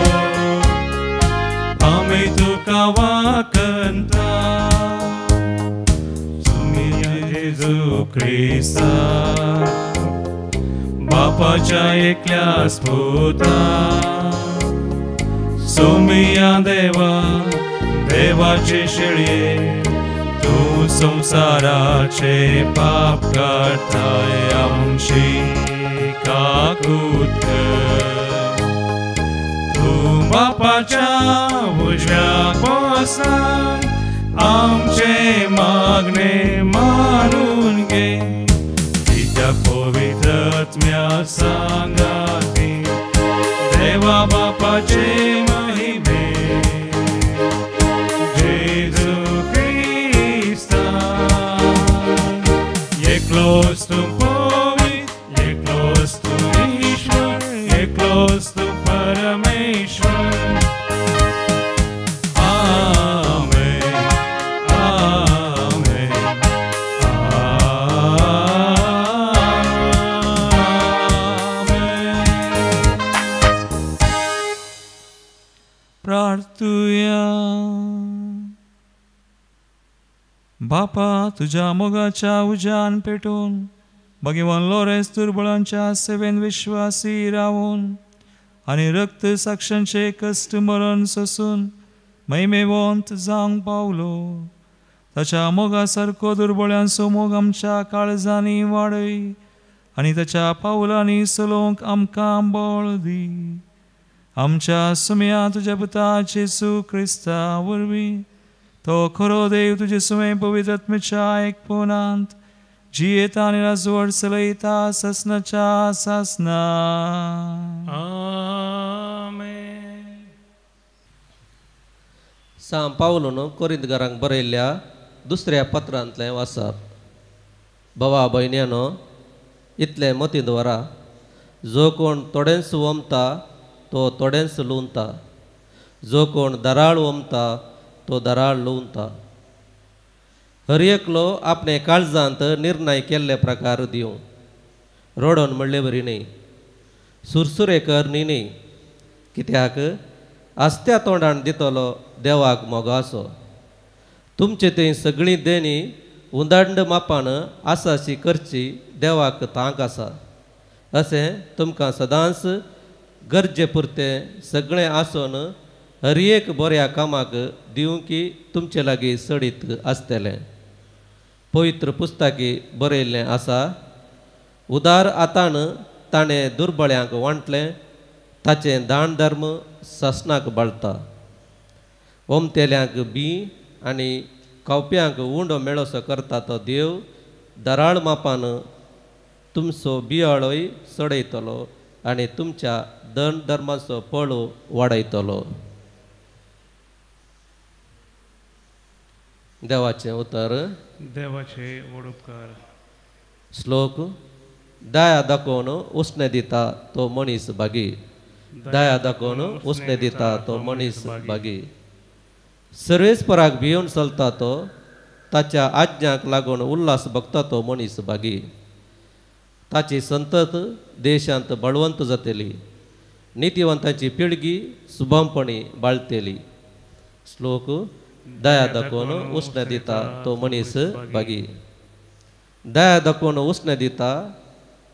आमी तुका वाकंता. तुमी जेजू क्रिस्ता बापाच्या एकल्याच पुता, सोमिया देवा देवाचे शेळये तूं संवसाराचे पाप काडटाय आमची काकूट कर. तूं बापाच्या उजव्या बसला आमचे मागणे मानून घे, कित्याक पवित्र आत्म्या सांगाती देवा बापाचे महिमे जेजू क्रिस्ता. एकलोच तूं पवित्र, एकलोच तूं ईश्वर, एकलोच तूं परमेश्वर. आमेन, आमेन, आमेन. प्रार्थुया. बापा तुज्या मोगाच्या उज्यान पेटून भगवान लोरेंस दुर्बळांच्या सेवेन विश्वासी रावून आनी रक्त साक्षांचे कश्ट मरण सोसून महिमेवंत जावंक पावलो. ताच्या मोगा सारको दुर्बळ्यांचो मोग आमच्या काळजांनी वाडय आनी ताच्या पावलांनी चलोवंक आमकां बळ दी. आमच्या सुम्या तुज्या पुता जेजू क्रिस्ता वरवीं तो खरो देव तुजे सुमें पवित्र आत्म्याच्या एकपणांत जियेता आनी राजवट चलयता ससनाच्या सासना. आमेन. सां पावलून कोरिंतकारांक बरयल्ल्या दुसऱ्या पत्रांतलें वाचप. भावा भयण्यानो, इतलें मतींत दवरा, जो कोण थोडेंच वमता तो थोडेंच लुवता, जो कोण दराळ वमता तो दराळ लुवता. हर एकलो आपणे काळजांत निर्णय केल्ले प्रकार दिवं, रडोन म्हणले बरी न्ही, सुरसुरे कर न्ही न्ही, कित्याक आस्त्या तोंडान दितलो देवाक मोगासो. तुमचे थंय सगळीं देणी उदांड मापान आसाशी करची देवाक तांक आसा. अशें तुमकां सदांच गरजे पुरतें सगळें आसून हर एक बऱ्या कामाक दिवंकी तुमचे लागीं सडीत आसतलें. पवित्र पुस्तकी बरयल्लें आसा, उदार आतान ताणें दुर्बळ्यांक वांटलें, ताचें दान धर्म सासणाक बाळता. ओमतेल्यांक बी आनी खावप्यांक उंडो मेळोसो करता तो देव दराळ मापान तुमचो बियाळोय चडयतलो आनी तुमच्या दन धर्माचो पळो वाडयतलो. देवाचें उतर. देवाचे व्हड उपकार. श्लोक. दया दाखोवन उसणें दिता तो मनीस भागी. दया दाखोवन उसणें दिता तो मनीस भागी. सर्वेस्पराक भियोवन चलता तो ताच्या आज्ञाक लागून उल्हास भोगता तो मनीस भागी. ताची संतत देशांत बळवंत जातली. नितिवंतांची पिळगी सुभामपणी बाळतेली. श्लोक. दया दाखोवन उसणें दिता तो मनीस भागी. दया दाखोवन उसणें दिता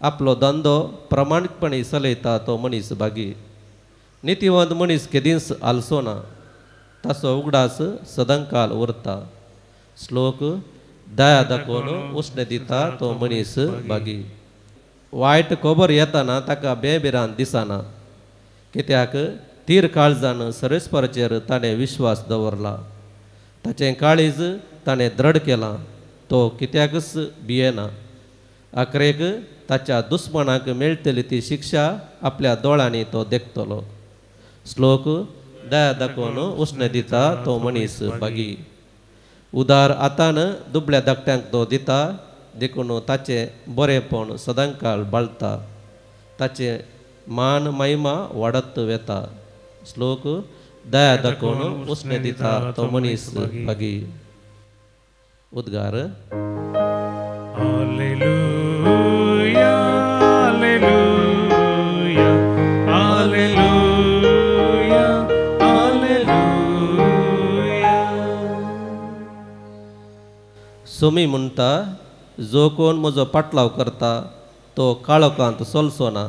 आपलो धंदो प्रामाणीकपणी चलयता तो मनीस भागी. नितिवंत मनीस केदींच आलसो ना. ताचो उगडास सदांकाल उरता. श्लोक. दया दाखोवन उसणें दिता तो मनीस भागी. वायट खबर येताना ताका बेभिरांत दिसना. कित्याक तीर काळजान सर्वेस्पराचेर ताणें विश्वास दवरला. ताचें काळीज ताणें द्रढ केलां. तो कित्याकच भियेना. आखरेक ताच्या दुस्मानाक मेळटली ती शिक्षा आपल्या दोळ्यांनी तो देखतलो. श्लोक. दया दाखोवन उसणें दिता तो मनीस भागी. उदार आतान दुबळ्या धाकट्यांक तो दिता. देखून ताचें बरेंपण सदांकाळ बाळता. ताचें मान महिमा वाडत वेता. श्लोक. दया दाखोवन उसणें दिता तो मनीस भागी. उद्गार. Hallelujah, hallelujah, hallelujah, hallelujah. सोमी म्हणटा जो कोण म्हजो पाटलाव करता तो काळोखांत चलचो ना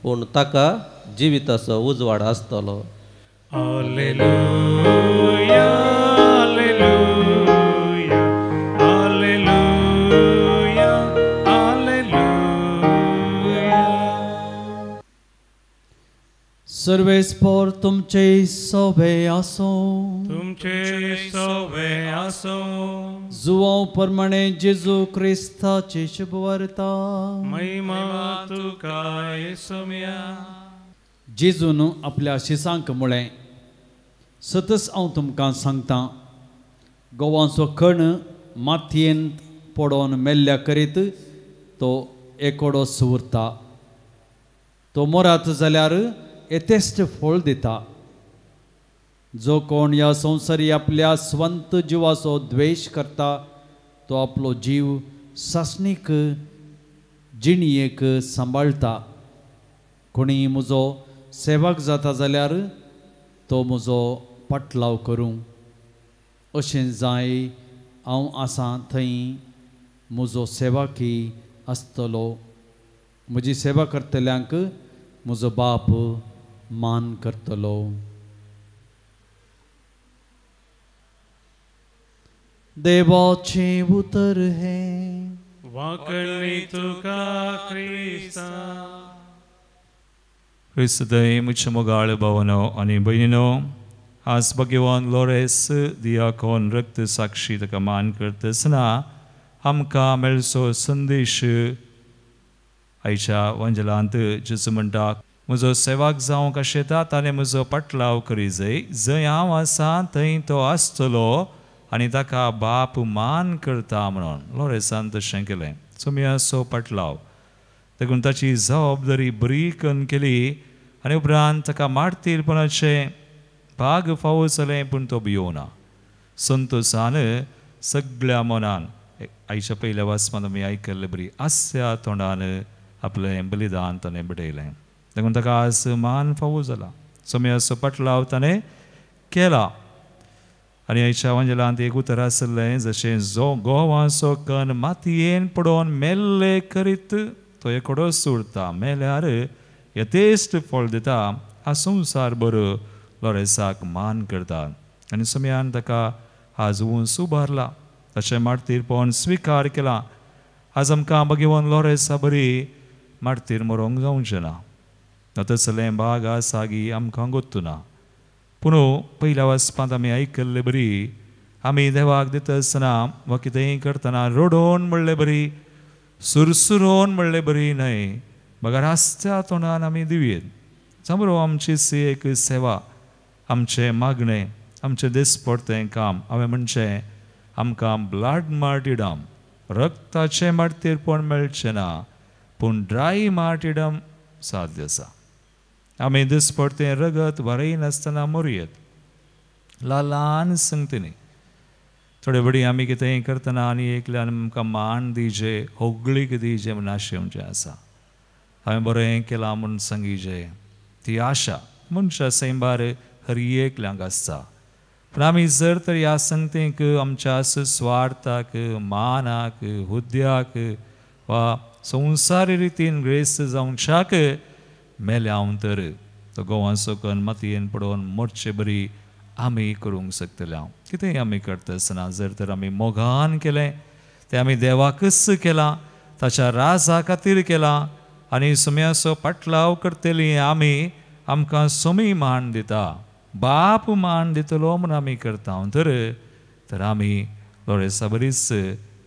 पूण ताका जिविताचो उजवाड आसतलो. हालेलुया, हालेलुया, हालेलुया, हालेलुया. सर्वेस्पर तुमचे सोबे आसूं. तुमचे सोबे आसूं. जुवांव प्रमाणे जेजू क्रिस्ताची शुभवार्ता. महिमा तुका येसुम्या. जेजून आपल्या शिसांक म्हळें, सतच हांव तुमकां सांगतां, गोवांचो कण मातयेंत पडोवन मेल्ल्या करीत तो एकोडोच उरता. तो मोरात जाल्यार येतेश्ट फळ दिता. जो कोण ह्या संवसारी आपल्या स्वंत जिवाचो द्वेश करता तो आपलो जीव सासणीक जिणयेक सांबाळटा. कोणीय म्हजो सेवक जाता जाल्यार तो म्हजो पाटलाव करूं. अशें जाय हांव आसा थंय म्हजो सेवकी आसतलो. म्हजी सेवा करतल्यांक म्हजो बाप मान करतलो. देवाचें उतर हें. वाकळी तुका क्रिस्ता. क्रिस्तदय मुख्य मोगाळ भावनो आनी भयणीनो, आज भगवान लोरेस दियाकोन रक्त साक्षी ताका मान करतना आमकां मेळचो संदेश आयच्या वंजलांत जेजू म्हणटा, म्हजो सेवाक जावंक आशेता ताणें म्हजो पाटलाव करी जय. जंय हांव आसा थंय तो आसतलो आनी ताका बाप मान करता म्हणून लोरेसान तशें केलें. चुमयाचो पाटलाव देखून ताची जबाबदारी बरी करून केली आनी उपरांत ताका मार्तीरपणाचें भाग फावो जालें पूण तो भियोना. संतोशान सगळ्या मनान आयच्या पयल्या वाचपांत आमी आयकल्ले बरी आस्या तोंडान आपलें बलिदान ताणें बडयलें. देखून ताका आज मान फावो जाला. चोमयाचो पाटलाव ताणें केला. आनी आयच्या वांजेलांत एक उतर आसलें, जशें जो गोवाचो कण मातयेन पडोवन मेल्ले करीत तो एकोडोच उरता, मेल्यार यथेश्ट फळ दिता. हा संवसार बरो लोरेसाक मान करता आनी सोम्यान ताका आज उंच उबारला. तशें मार्तीरपण स्विकार केला. आज आमकां भगवान लोरेसा बरी मार्तीर मरोंक जावचें ना. तसलें भाग आसा गी आमकां गोत्तू ना. पूण पयल्या वाचपांत आमी आयकल्ले बरी आमी देवाक दिता आसतना वा कितेंय करतना रडोवन म्हणले बरी, सुरसुरोवन म्हणले बरी न्हय, बगर आसत्या तोंडान आमी दिवयेत. समरो आमची एक सेवा, आमचें मागणें, आमचें दिसपडतें काम. हांवें म्हणचें आमकां ब्लड मार्टिडम, रक्ताचें मार्तीरपण मेळचें ना, पूण ड्राय मार्टिडम साध्य आसा. आमी दिसपडतें रगत वरयनासतना मरुयेत ल्हान संगतींनी. थोडे वडी आमी कितेंय करतना आनी एकल्यान आमकां मान दिजे, होगळीक दिजे म्हूण आशेवचें आसा. हांवें बरें केलां म्हूण सांगिजे, ती आशा मनशा सैंबार हर एकल्यांक आसता. पूण आमी जर तर ह्या संगतीक आमच्या सुस्वार्थाक, मानाक, हुद्द्याक वा संवसारी रितीन ग्रेस्त जावच्याक मेल्या तर तो गोवांचो कन मातयेन पडोवन मोडचे बरी आमी करूंक शकतले. हांव कितेंय आमी करता आसतना जर तर आमी मोगान केलें, तें आमी देवाकच केलां, ताच्या राजा खातीर केलां आनी सुम्याचो पाटलाव करतली आमी, आमकां सोमी मान दिता, बाप मान दितलो म्हूण आमी करता तर तर आमी लोरेसा बरीच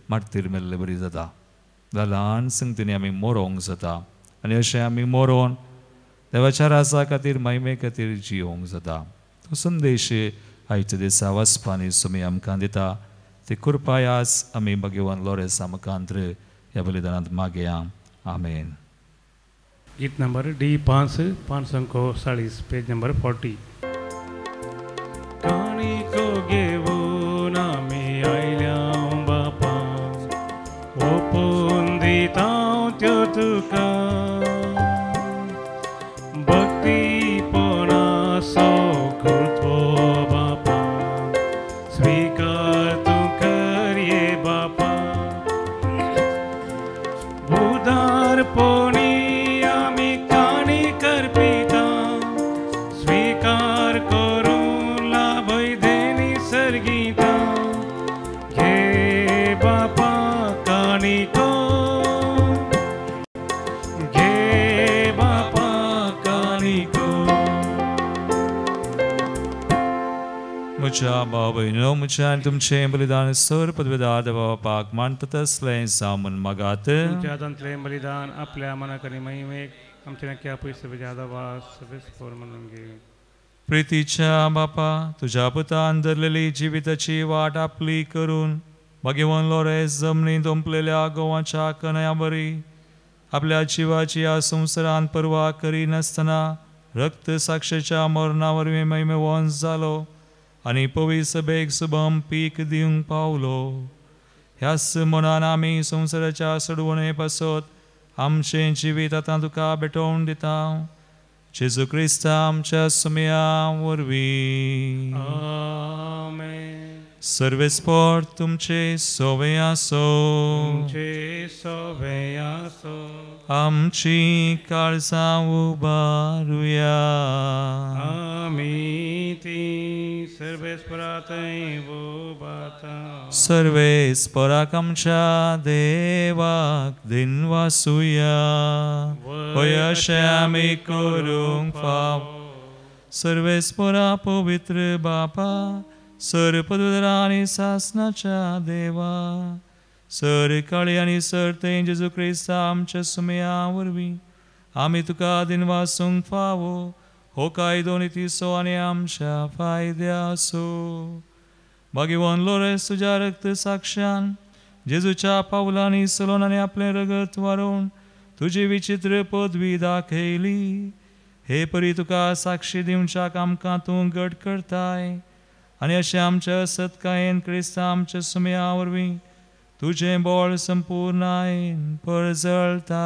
मार्तीर मेल्ले बरी जाता. ल्हान संगतींनी आमी मोरोंक जाता आनी अशें आमी मोरोन देवाच्या राजा खातीर, महिमे खातीर जियोंक जाता. तो संदेश आयच्या दिसा वाचपानी सुमी आमकां दिता. ती कृपायास आमी भगवान लोरेसा मुखांत्र ह्या बलिदानांत मागया. आमेन. गीत नंबर डी 5, 540, पेज नंबर 40. काणिको घेवन आमी आयल्या बापा, ओपून दिता त्यो तुका, भक्तीपणाचो कृत्वो बापा, स्वीकार तूं करये बापा, उदारपणी आमी काणी करपिता, स्वीकार करून लाभय देणी सर्गीता, घे बापा काणिको, घे बापा काणिको. म्हज्या भाव भयणो, म्हज्या आनी तुमचें बलिदान सर पदवेदार देवा बापाक मानता तसलें जावं म्हूण मागात. तुमच्या हातांतलें बलिदान आपल्या मनाक आनी महिमेक आमच्या नक्या पयस सभेस्पोर म्हणून घे. प्रितीच्या बापा, तुज्या पुतान धरलेली जिविताची वाट आपली करून भाग्यवान लोरेस जमनींत ओंपलेल्या गोवाच्या कनया बरी आपल्या जिवाची ह्या संवसारांत पर्वा करिनासतना रक्त साक्षेच्या मरणा वरवीं महिमेवंत जालो आनी पवी सभेक सुबम पीक दिवंक पावलो. ह्याच मनान आमी संवसाराच्या सडवणे पासत आमचें जिवीत आतां तुका भेटोवन दिता. जेजू क्रिस्ता आमच्या सुमया वरवीं. आमेन. सर्वेस्पोर तुमचे सोवे आसो, तुमचे सोवे आसो. आमची काळजां उबारुया, आमी ती सर्वेस्पराथंय उबारता. सर्वेस्पराक आमच्या देवाक दिनवासुया, हय अशें आमी करूंक फाव. सर्वेस्परा पवित्र बापा, सर पदवीधरा आनी सासनाच्या देवा, सर काळी आनी सर तें जेजू क्रिस्ता आमच्या सुमया वरवीं आमी तुका दिनवासूंक फावो हो कायदो नितीचो आनी आमच्या फायद्याचो. भाग्यवान लोरेस तुज्या रक्त साक्षान जेजूच्या पावलांनी चलोवन आनी आपलें रगत वारोवन तुजी विचित्र पदवी दाखयली. हे परी तुका साक्षी दिवच्याक आमकां तूं घट करताय आनी अशें आमच्या सत्कायेन क्रिस्ता आमच्या सुमया वरवीं तुजें बळ संपूर्णायेन परजळता.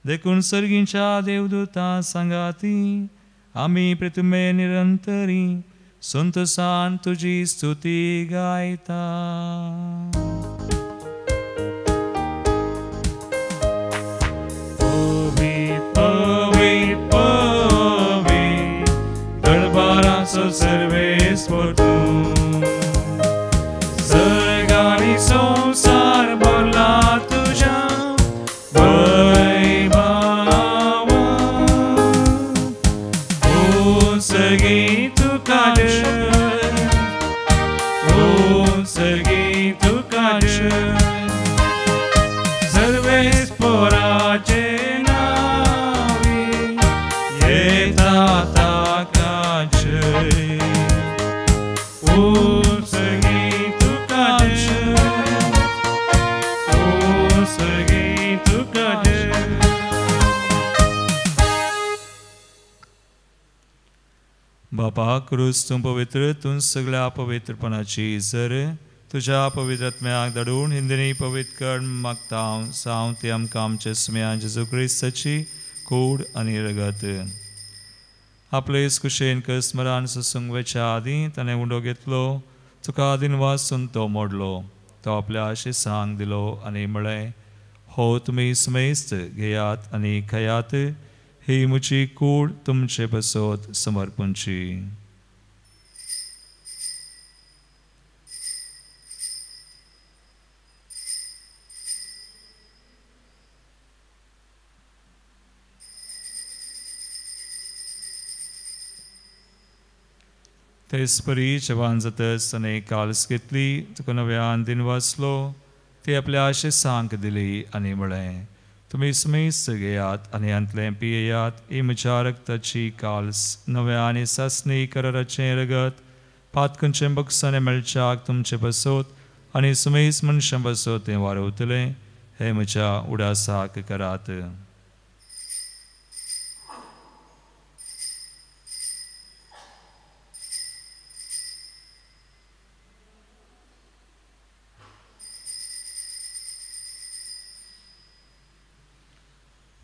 देखून सर्गींच्या देवदूतां सांगाती आमी प्रतिमे निरंतरी संतोसान तुजी स्तुती गायता. पवित्र पवित्र दरबाराचो सर्वेस्पर तूं, सर्ग आनी संवसार भरला तुज्या वैभवान. ओ सर्गी तुका जय, बापा क्रूस तूं पवित्र, तूं सगळ्या पवित्रपणाची जर तुज्या पवित्र आत्म्याक धाडून हिंदीनी पवित्र कर मागता हांव साव ती आमकां आमच्या सुम्या जेजू क्रिस्ताची कूड आनी रगत. आपले कुशेन कस्मरान सोसूंक वेच्या आदीं ताणें उंडो घेतलो, तुका दिनवासून तो मोडलो, तो आपल्या शिसांक दिलो आनी म्हळें, हो तुमी समेस्त घेयात आनी खायात, ही म्हजी कूड तुमचे पासत समर्पणची. तेचपरी जेवण जातच ताणें काल्स घेतली, तुका नव्यान दिनवासलो, ती आपल्या शिसांक दिली आनी म्हळें, तुमी समेस्त घेयात आनी हांतलें पियेयात, ही म्हज्या रगताची काल्स, नव्या आनी सासणी कराराचें रगत, पातकंचें बक्षाणें मेळच्याक तुमचे पासत आनी समेस्त मनशां पासत तें वारवतलें, हें म्हज्या उडासाक करात.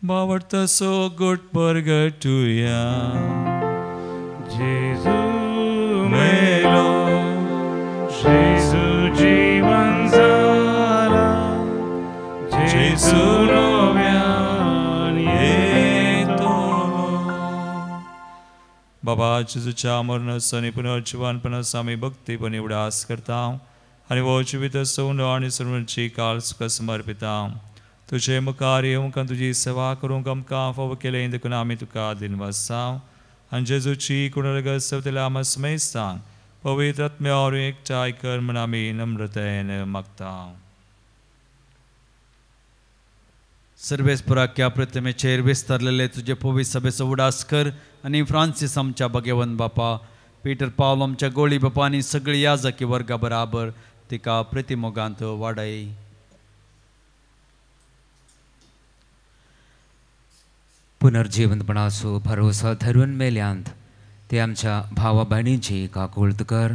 बावडतसो गोट परगटुया. जेजू मेलो, जेजू जीवन जाला, जेजू नव्यान येतलो. बाबा जेजूच्या मरणाचो आनी पुनर्जिवनपणाचो आमी भक्तीपणी उडास करता आनी हो जिवीत सौंदो आनी सर्वांची काळ तुका समर्पिता. तुजे मुखार येवंक आनी तुजी सेवा करूंक आमकां फावो केलें देखून आमी तुका दिनवासा. आनी जेजूची कुणरगत सवतल्या आमा समेस्तांक पवित्र आत्म्या वरवीं एकठांय कर म्हूण आमी नम्रतायेन मागता. सर्वेस्पराक्या प्रतिमेचेर विस्तारलेले तुजे पवित्र सभेचो उडास कर आनी फ्रांसीस आमच्या भगेवन बापा, पीटर पावल आमच्या गोळी बापा आनी सगळी याजकी वर्गा बराबर तिका प्रतिमोगांत वाडय. पुनर्जिवंतपणाचो भरोसो धरून मेल्यांत ते आमच्या भावा भयणींची काकूळत कर,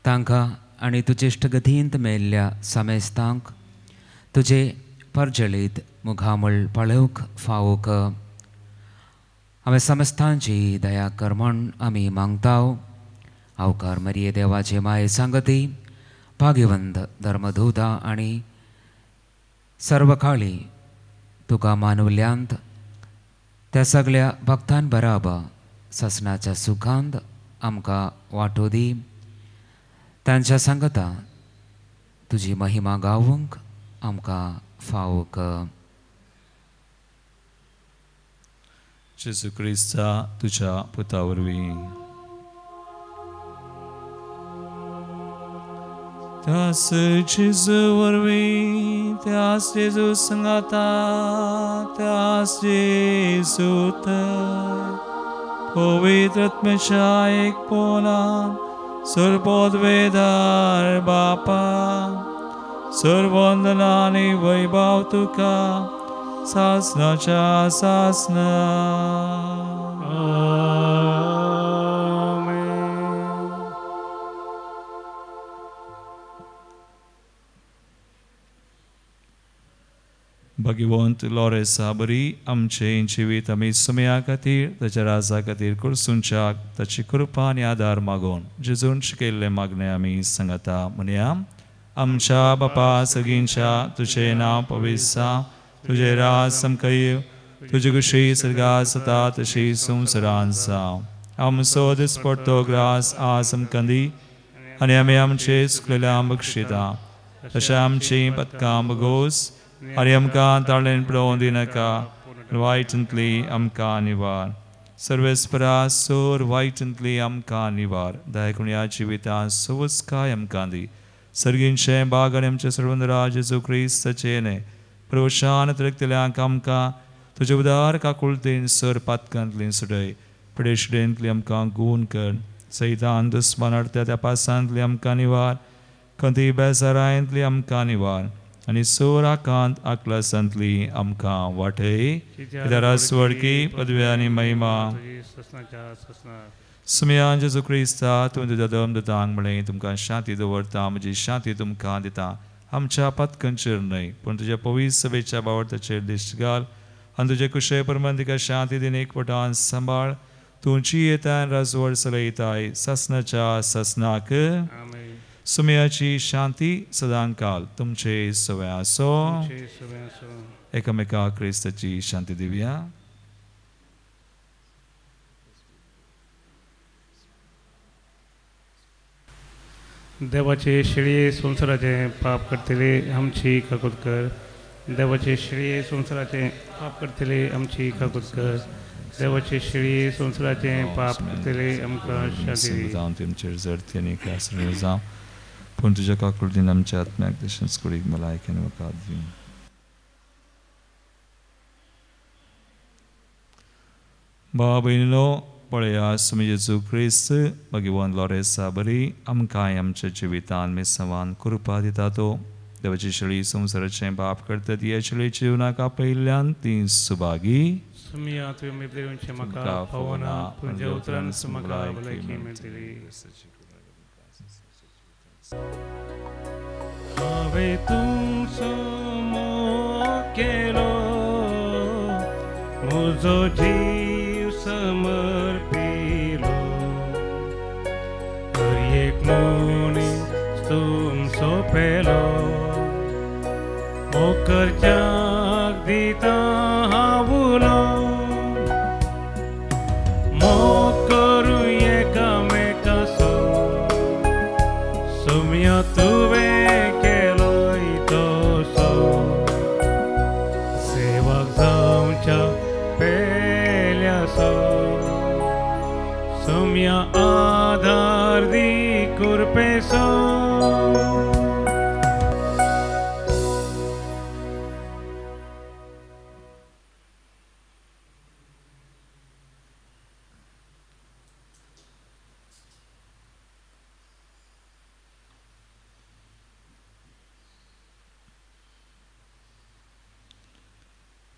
तांकां आनी तुजे इश्टगतींत मेल्ल्या समेस्तांक तुजे परजळीत मुखामळ पळोवंक फावोक आमी समस्तांची दया कर म्हूण आमी मागताव. आवकार मरिये देवाचे माये सांगती, भाग्यवंत धर्मदूता आनी सर्वकाळी तुका मानवल्यांत त्या सगळ्या भक्तां बराबर ससनाच्या सुखांत आमकां वांटो दी. तांच्या सांगता तुजी महिमा गावंक आमकां फावोक. जेजू क्रिस्ता तुज्या पुता वरवीं. त्यास जेजू वरवीं, त्यास जेजू संगाता, त्यास जेजूत पवित्र आत्म्याच्या एकपणान सर्वोद्वेदार बापा, सर्वंदना आनी वैभव तुका सासनाच्या सासना. भगवंत लॉरेसा बरी आमचें जिवीत आमी सुमया खातीर ताच्या राजा खातीर कुर्सुंच्याक ताची कृपा आनी आदार मागोवन जेजून शिकयल्लें मागणें आमी सांगता. म्हणया, आमच्या बापा सगींच्या तुजें नांव पवित्र जावं, तुजें राज आमकां येवं, तुजी खुशी सर्गात जाता तशी संवसारांत जावं. आमचो दिसपडतो ग्रास आज आमकां दी आनी आमी आमचे चुकलेल्या बक्षिता तशें आमचीं पदकां बगोस आनी आमकां ताळेन पळोवं दिनाका, वायटांतली आमकां निवार. सर्वेस्परा सोर वायटांतली आमकां निवार. दयाकून ह्या जिवितांत सवस्काय आमकां दी. सर्गींचें बाग आनी आमचें सर्वंदरा जेजू क्रिस्ताचें न्हय प्रवशान तिरकतल्यांक आमकां तुजे उदार काकुळतेन सर पातकांतली सुटय. पिडेशिडेंतली आमकां गूण कर. सैतान दुस्मान हाडटा त्या पासांतली आमकां निवार. खंती बेजारांतली आमकां निवार आनी सोर आकांत आकलासांतली आमकां वाटय. कित्याक वडकी पदवी आनी महिमा सुमयान जेजू क्रिस्ता तुवें तुज्या दम दितांक म्हळें तुमकां शांती दवरता म्हजी शांती तुमकां दिता आमच्या पातकांचेर न्हय पूण तुज्या पवित्र सभेच्या बावडताचेर दिश्ट घाल आनी तुजे कुशे प्रमाण तिका शांती दिन एकवटान सांबाळ तुमची येतान राजवड चलयताय सासनाच्या सासनाक. सुमयाची शांती सदांकाल तुमचे सवे आसो. एकामेका क्रिस्ताची शांती दिवया. देवाचे शेळये संवसाराचें पाप करतले आमची काकूत कर. देवाचे शेळये संवसाराचें पाप करतले आमची काकूत कर. देवाचे शेळये संवसाराचें पाप करतले आमकां शांती दी. जावं तुमचेर जडती आनी कासर जावं पूण तुज्या काकुळटीन आमच्या आत्म्याक तशेंच कुडीक भलायकेन वखद दिवं. भाव भयणीनो पळया सुमी जेजू क्रिस्त भगवान लॉरेसा बरी आमकांय आमच्या जिवितान मिसवान कृपा दिता तो देवाची शेळी संवसाराचें बाप करता ती ह्या शेळीच्या जिवनाक आपयिल्ल्यान ती सुभागी. सुमया तुवें दिवचें म्हाका फावना पूण तुज्या उतरान म्हाका भलायकी मेळटली. हांवें तुमचो मोग केलो म्हजो जीव समर्पिलो हर एक मनीस तुमचो पेलो मोग करच्याक दिता हांव उलो मोग करूं एकामेकाचो सुमया तुवें केलो तसो सेवक जावच्या पेल्याचो सुमया आधार दी कुरपेसो.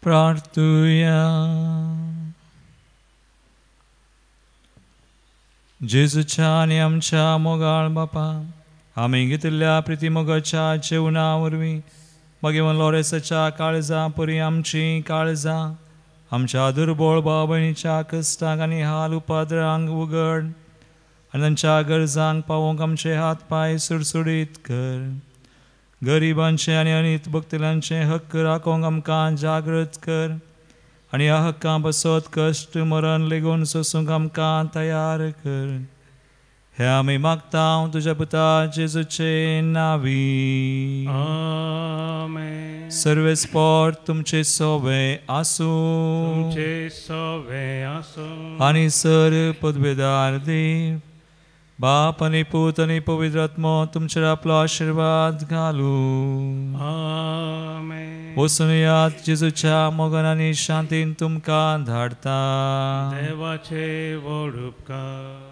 प्रार्थुया. जेजूच्या आनी आमच्या मोगाळ बापा आमी घेतिल्ल्या प्रितीमोगाच्या जेवणा वरवीं भगवान लॉरेसाच्या काळजां परी आमचीं काळजां आमच्या दुर्बळ भाव भयणीच्या कश्टांक आनी हाल उपद्रांक उगड आनी तांच्या गरजांक पावोवंक आमचे हात पांय सुडसुडीत कर. गरिबांचे आनी अनीत भक्तल्यांचे हक्क राखोवंक आमकां जागृत कर आनी ह्या हक्कां बसत कश्ट मरण लेगून सोसूंक आमकां तयार कर. हे आमी मागता तुज्या पुता जेजूचे नांवी. आमेन. सर्वेस्पोर तुमचे सोवे आसूं तुमचे सोवे आसूं. आनी सर पदवेदार देव बाप आनी पूत आनी पवित्र आत्मो तुमचेर आपलो आशिर्वाद घालूं. आमेन. वचून यात जेजूच्या मोगान आनी शांतीन तुमकां धाडटा. देवाचे व्हड उपकार.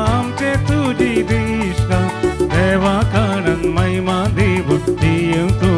आमचे तुजी दिश्टा देवा कारण महिमा दिवून तूं.